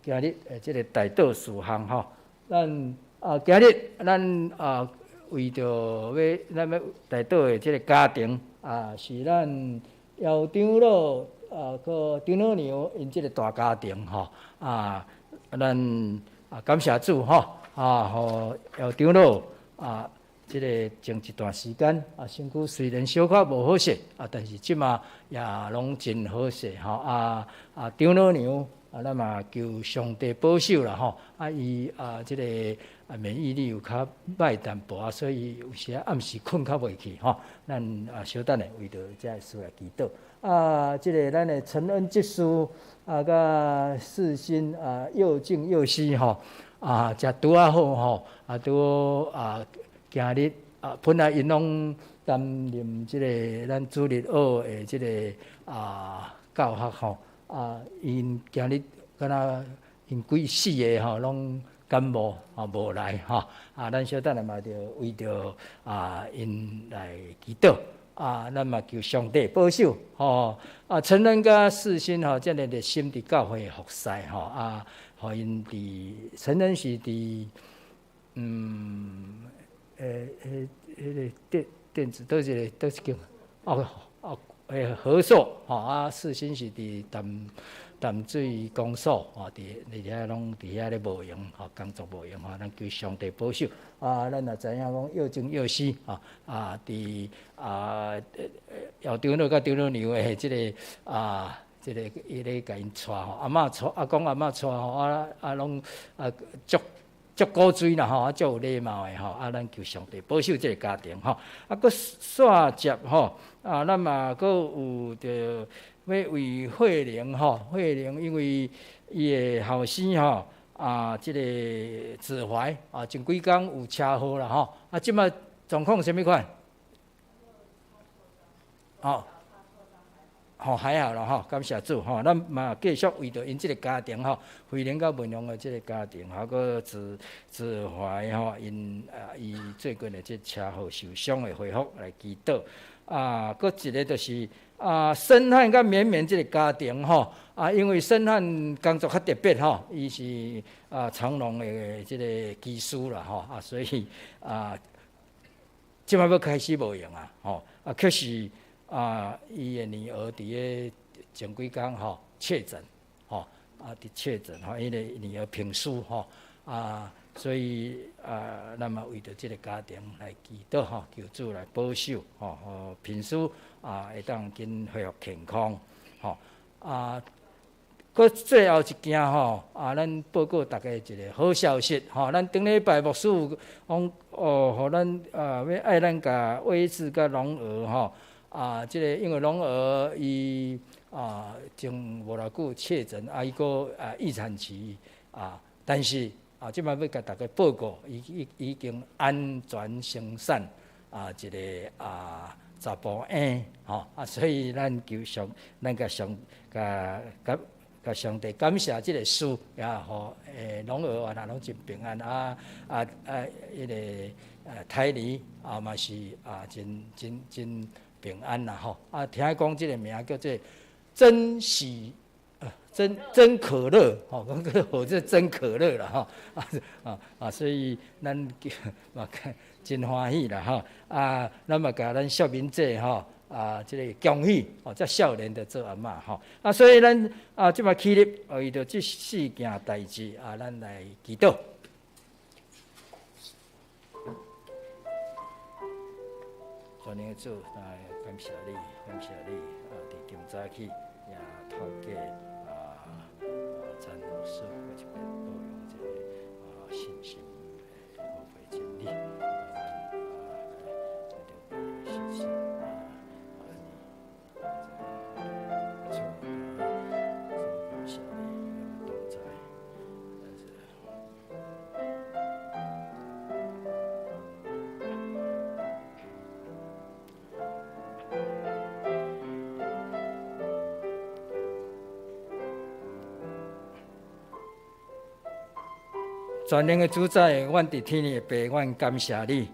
Speaker 4: 今日的這个代禱事項吼，咱啊今日咱啊為著欲咱欲代禱的這个家庭啊，是咱姚長老啊，閣長老娘𪜶這个大家庭吼啊，咱啊感謝主吼啊，予姚長老啊。這个前一段時間啊，身軀雖然小可無好勢啊，但是這馬也攏真好勢吼啊啊！長老娘啊，咱嘛求上帝保守啦吼。啊，伊啊，這個啊免疫力有較歹淡薄啊，所以有時暗時睏較袂去吼。咱啊，小等下為著這个事來祈禱。啊，這个咱的陳恩執事啊，佮世新啊，又靜又喜吼，啊，食拄仔好吼，啊，拄好啊，今日啊，本來𪜶攏擔任這个咱主日學的這个啊教學吼，啊，𪜶今日敢若𪜶幾四个吼，攏感冒吼無來吼，啊，咱小等下嘛著為著啊𪜶來祈禱。啊，咱嘛求上帝保守吼，啊，陳恩佮世新吼，遮爾熱心佇教會服侍吼，啊，予𪜶佇陳恩是佇彼个電子佗一个佗一間哦哦和碩吼，啊，世新是佇淡水公所吼，佇遐攏佇遐咧無閒吼，工作無閒吼，咱求上帝保守。啊，咱也知影講藥靜藥師吼，啊，佇啊姚長老佮長老娘的這个啊，這个伊咧共𪜶帶吼，阿嬤帶阿公阿嬤帶吼，啊啊攏啊足足古錐啦吼，啊足有禮貌的吼，啊咱求上帝保守這个家庭吼，啊閣煞接吼，啊咱嘛閣有著欲為慧玲吼，慧玲因為伊的後生吼。啊，這个子懷啊，前幾工有車禍啦吼，啊，這擺狀況啥物款？哦，吼還好啦吼，感謝主吼，咱嘛繼續為著𪜶這个家庭吼，慧玲佮文龍的這个家庭，還閣子子懷吼，𪜶啊伊最近的這車禍受傷的恢復來祈禱。啊，閣一个就是啊，申漢佮綿綿這个家庭吼，啊，因為申漢工作較特別吼，伊是啊長榮的這个機師啦吼，啊，所以啊，這擺欲開始無閒啊，吼，啊，卻是啊，伊的女兒佇咧前幾工吼確診，吼，啊，佇確診吼，伊个女兒平書吼，啊。所以啊，咱嘛為著這个家庭來祈禱吼，求主來保守吼，予平書啊會當緊恢復健康吼。啊，閣最後一件吼，啊，咱報告大家一个好消息吼，咱頂禮拜牧師講哦，予咱啊欲愛咱共偉志佮龍娥吼，啊，這个因為龍娥伊啊前無偌久確診，啊伊閣啊預產期啊，但是。啊，這擺欲共大家報告，伊已經安全生產啊，一个啊查埔嬰吼啊，所以咱求上，咱共上共共共上帝感謝這个事，也予龍娥原來攏真平安啊啊啊！彼个胎兒啊嘛是啊真真真平安啦吼啊！聽講這个名叫做真喜。真真可樂，吼，講個好這真可樂啦，吼，啊啊啊，所以咱嘛真歡喜啦，吼，啊，咱嘛共咱少敏姐吼，啊，這个恭喜，哦，遮少年就做阿嬤，吼，啊，所以咱啊，這擺起立，為著這四件代誌，啊，咱來祈禱。全能的主，來感謝你，感謝你，啊，佇今早起也透過。詹老師，閣一遍報揚這个啊信心的寶貴真理，啊，咱啊來信心啊，啊，主，主感謝你，同在，全能的主宰，阮佇天的父，阮感謝你。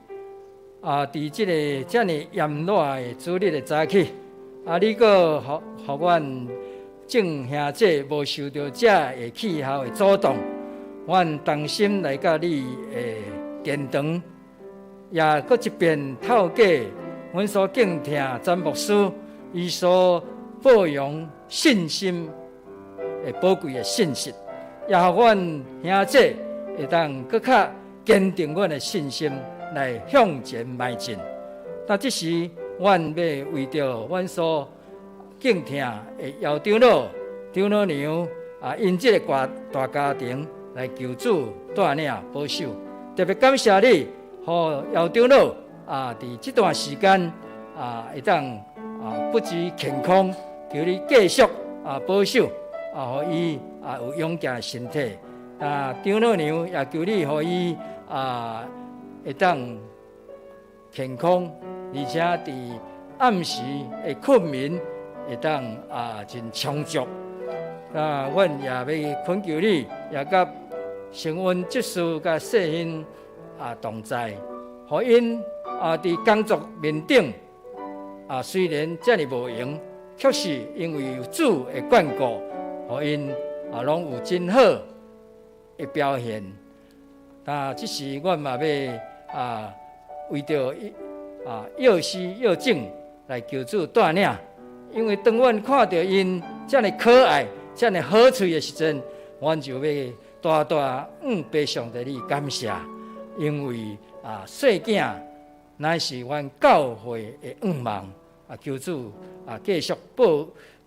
Speaker 4: 啊，佇這个遮爾炎熱的主日的早起，啊，你閣予阮眾兄弟無受著這个氣候的阻擋，阮同心來到你的殿堂，也閣一遍透過阮所敬聽詹牧師伊所報揚信心的寶貴的信息，也予阮兄弟會當閣較堅定阮的信心來向前邁進。但這時，阮欲為著阮所敬聽的姚長老、長老娘啊，𪜶這个大大家庭來求主帶領保守。特別感謝你，予姚長老啊，佇這段時間啊，會當啊不止健康，求你繼續啊保守啊，予伊啊有勇健的身體。啊，長老娘也求你予伊啊會當健康，而且佇暗時的困眠會當啊真充足。啊，阮也欲懇求你，也佮承恩執事佮世馨啊同在，予𪜶啊佇工作面頂啊雖然遮爾無閒，卻是因為有主的眷顧，予𪜶啊攏有真好的表現。啊，這時阮嘛欲啊為著啊藥師藥正來求主帶領，因為當阮看著𪜶遮爾可愛、遮爾好喙的時陣，阮就欲大大向父上帝你感謝，因為啊細囝乃是阮教會的向望啊，求主啊繼續保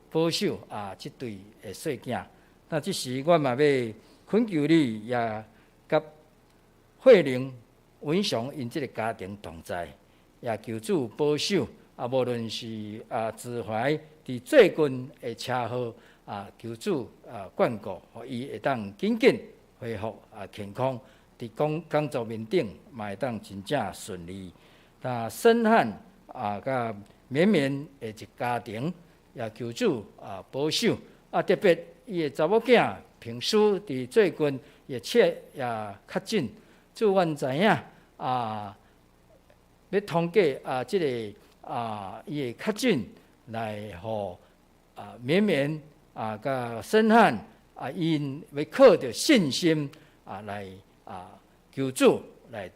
Speaker 4: 保守啊這對的細囝。那這時阮嘛欲懇求你，也佮慧玲、文雄𪜶這个家庭同在，也求主保守啊，無論是啊子懷佇最近的車禍啊，求主啊眷顧，予伊會當緊緊恢復啊健康，佇工工作面頂嘛會當真正順利。那申漢啊，佮綿綿的一家庭，也求主啊保守啊，特別伊的查某囝平書佇最近也確也確診，主阮知影啊，欲通過啊這个啊伊的確診來予啊綿綿啊佮申漢啊，𪜶欲靠著信心啊來啊求主來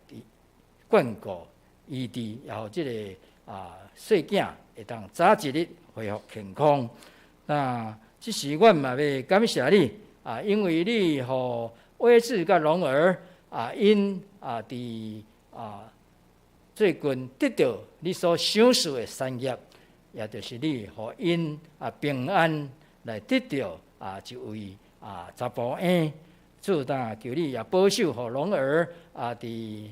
Speaker 4: 眷顧醫治，也予這个啊細囝會當早一日恢復健康。那這時阮嘛欲感謝你啊，因為你予偉志佮龍兒啊，𪜶啊佇啊最近得著你所賞賜的產業，也就是你予𪜶啊平安來得著啊一位啊查埔嬰。主啊，求你也保守予龍兒啊，佇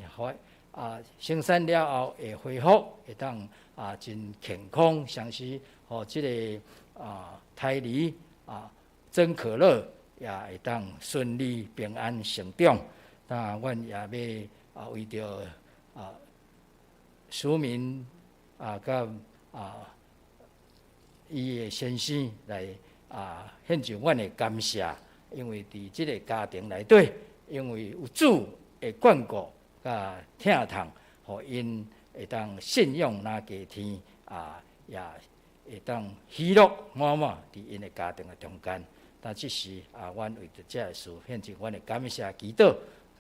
Speaker 4: 啊生產了後會恢復，會當啊真健康，相時予這个啊胎兒啊曾可樂也會當順利平安成長。那阮也欲啊為著啊淑敏啊佮啊伊的先生來啊獻上阮的感謝，因為佇這个家庭內底，因為有主的眷顧佮疼痛，予𪜶會當信仰若加添啊，也會當喜樂滿滿佇𪜶的家庭的中間。但這時啊，阮為著這个事獻上阮的感謝祈禱，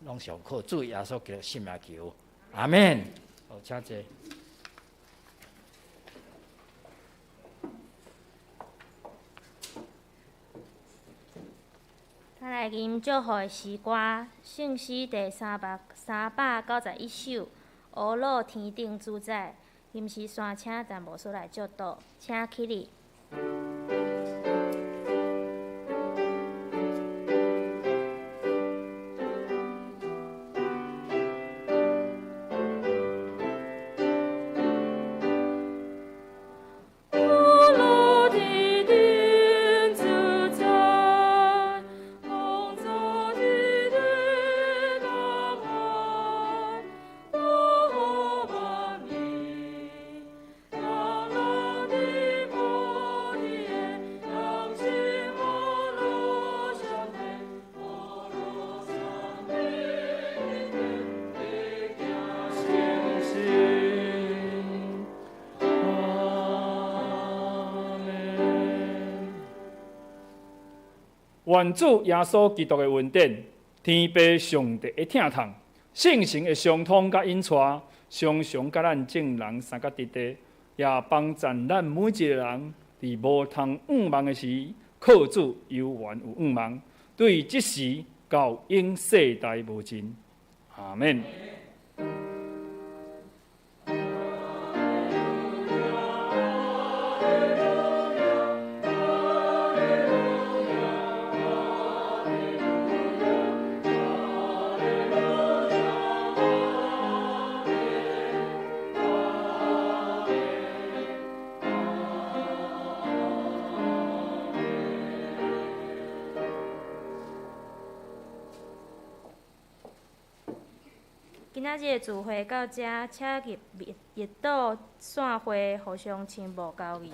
Speaker 4: 攏上靠主耶穌基督聖名求，阿們。好，請坐。
Speaker 1: 咱來吟祝福的詩歌，聖詩第391首，烏魯天頂主宰，吟詩山請陳牧師來祝禱，請起立。
Speaker 3: 願主耶穌基督的恩典、天父上帝的疼痛、聖神的相通佮引帶，常常佮咱眾人相佮佇地，也幫助咱每一個人佇無通向望的時，靠主猶原有向望，對這時到永世代無盡。阿們。
Speaker 1: 今仔日的聚會到遮，請入日島散會，互相親睦交誼。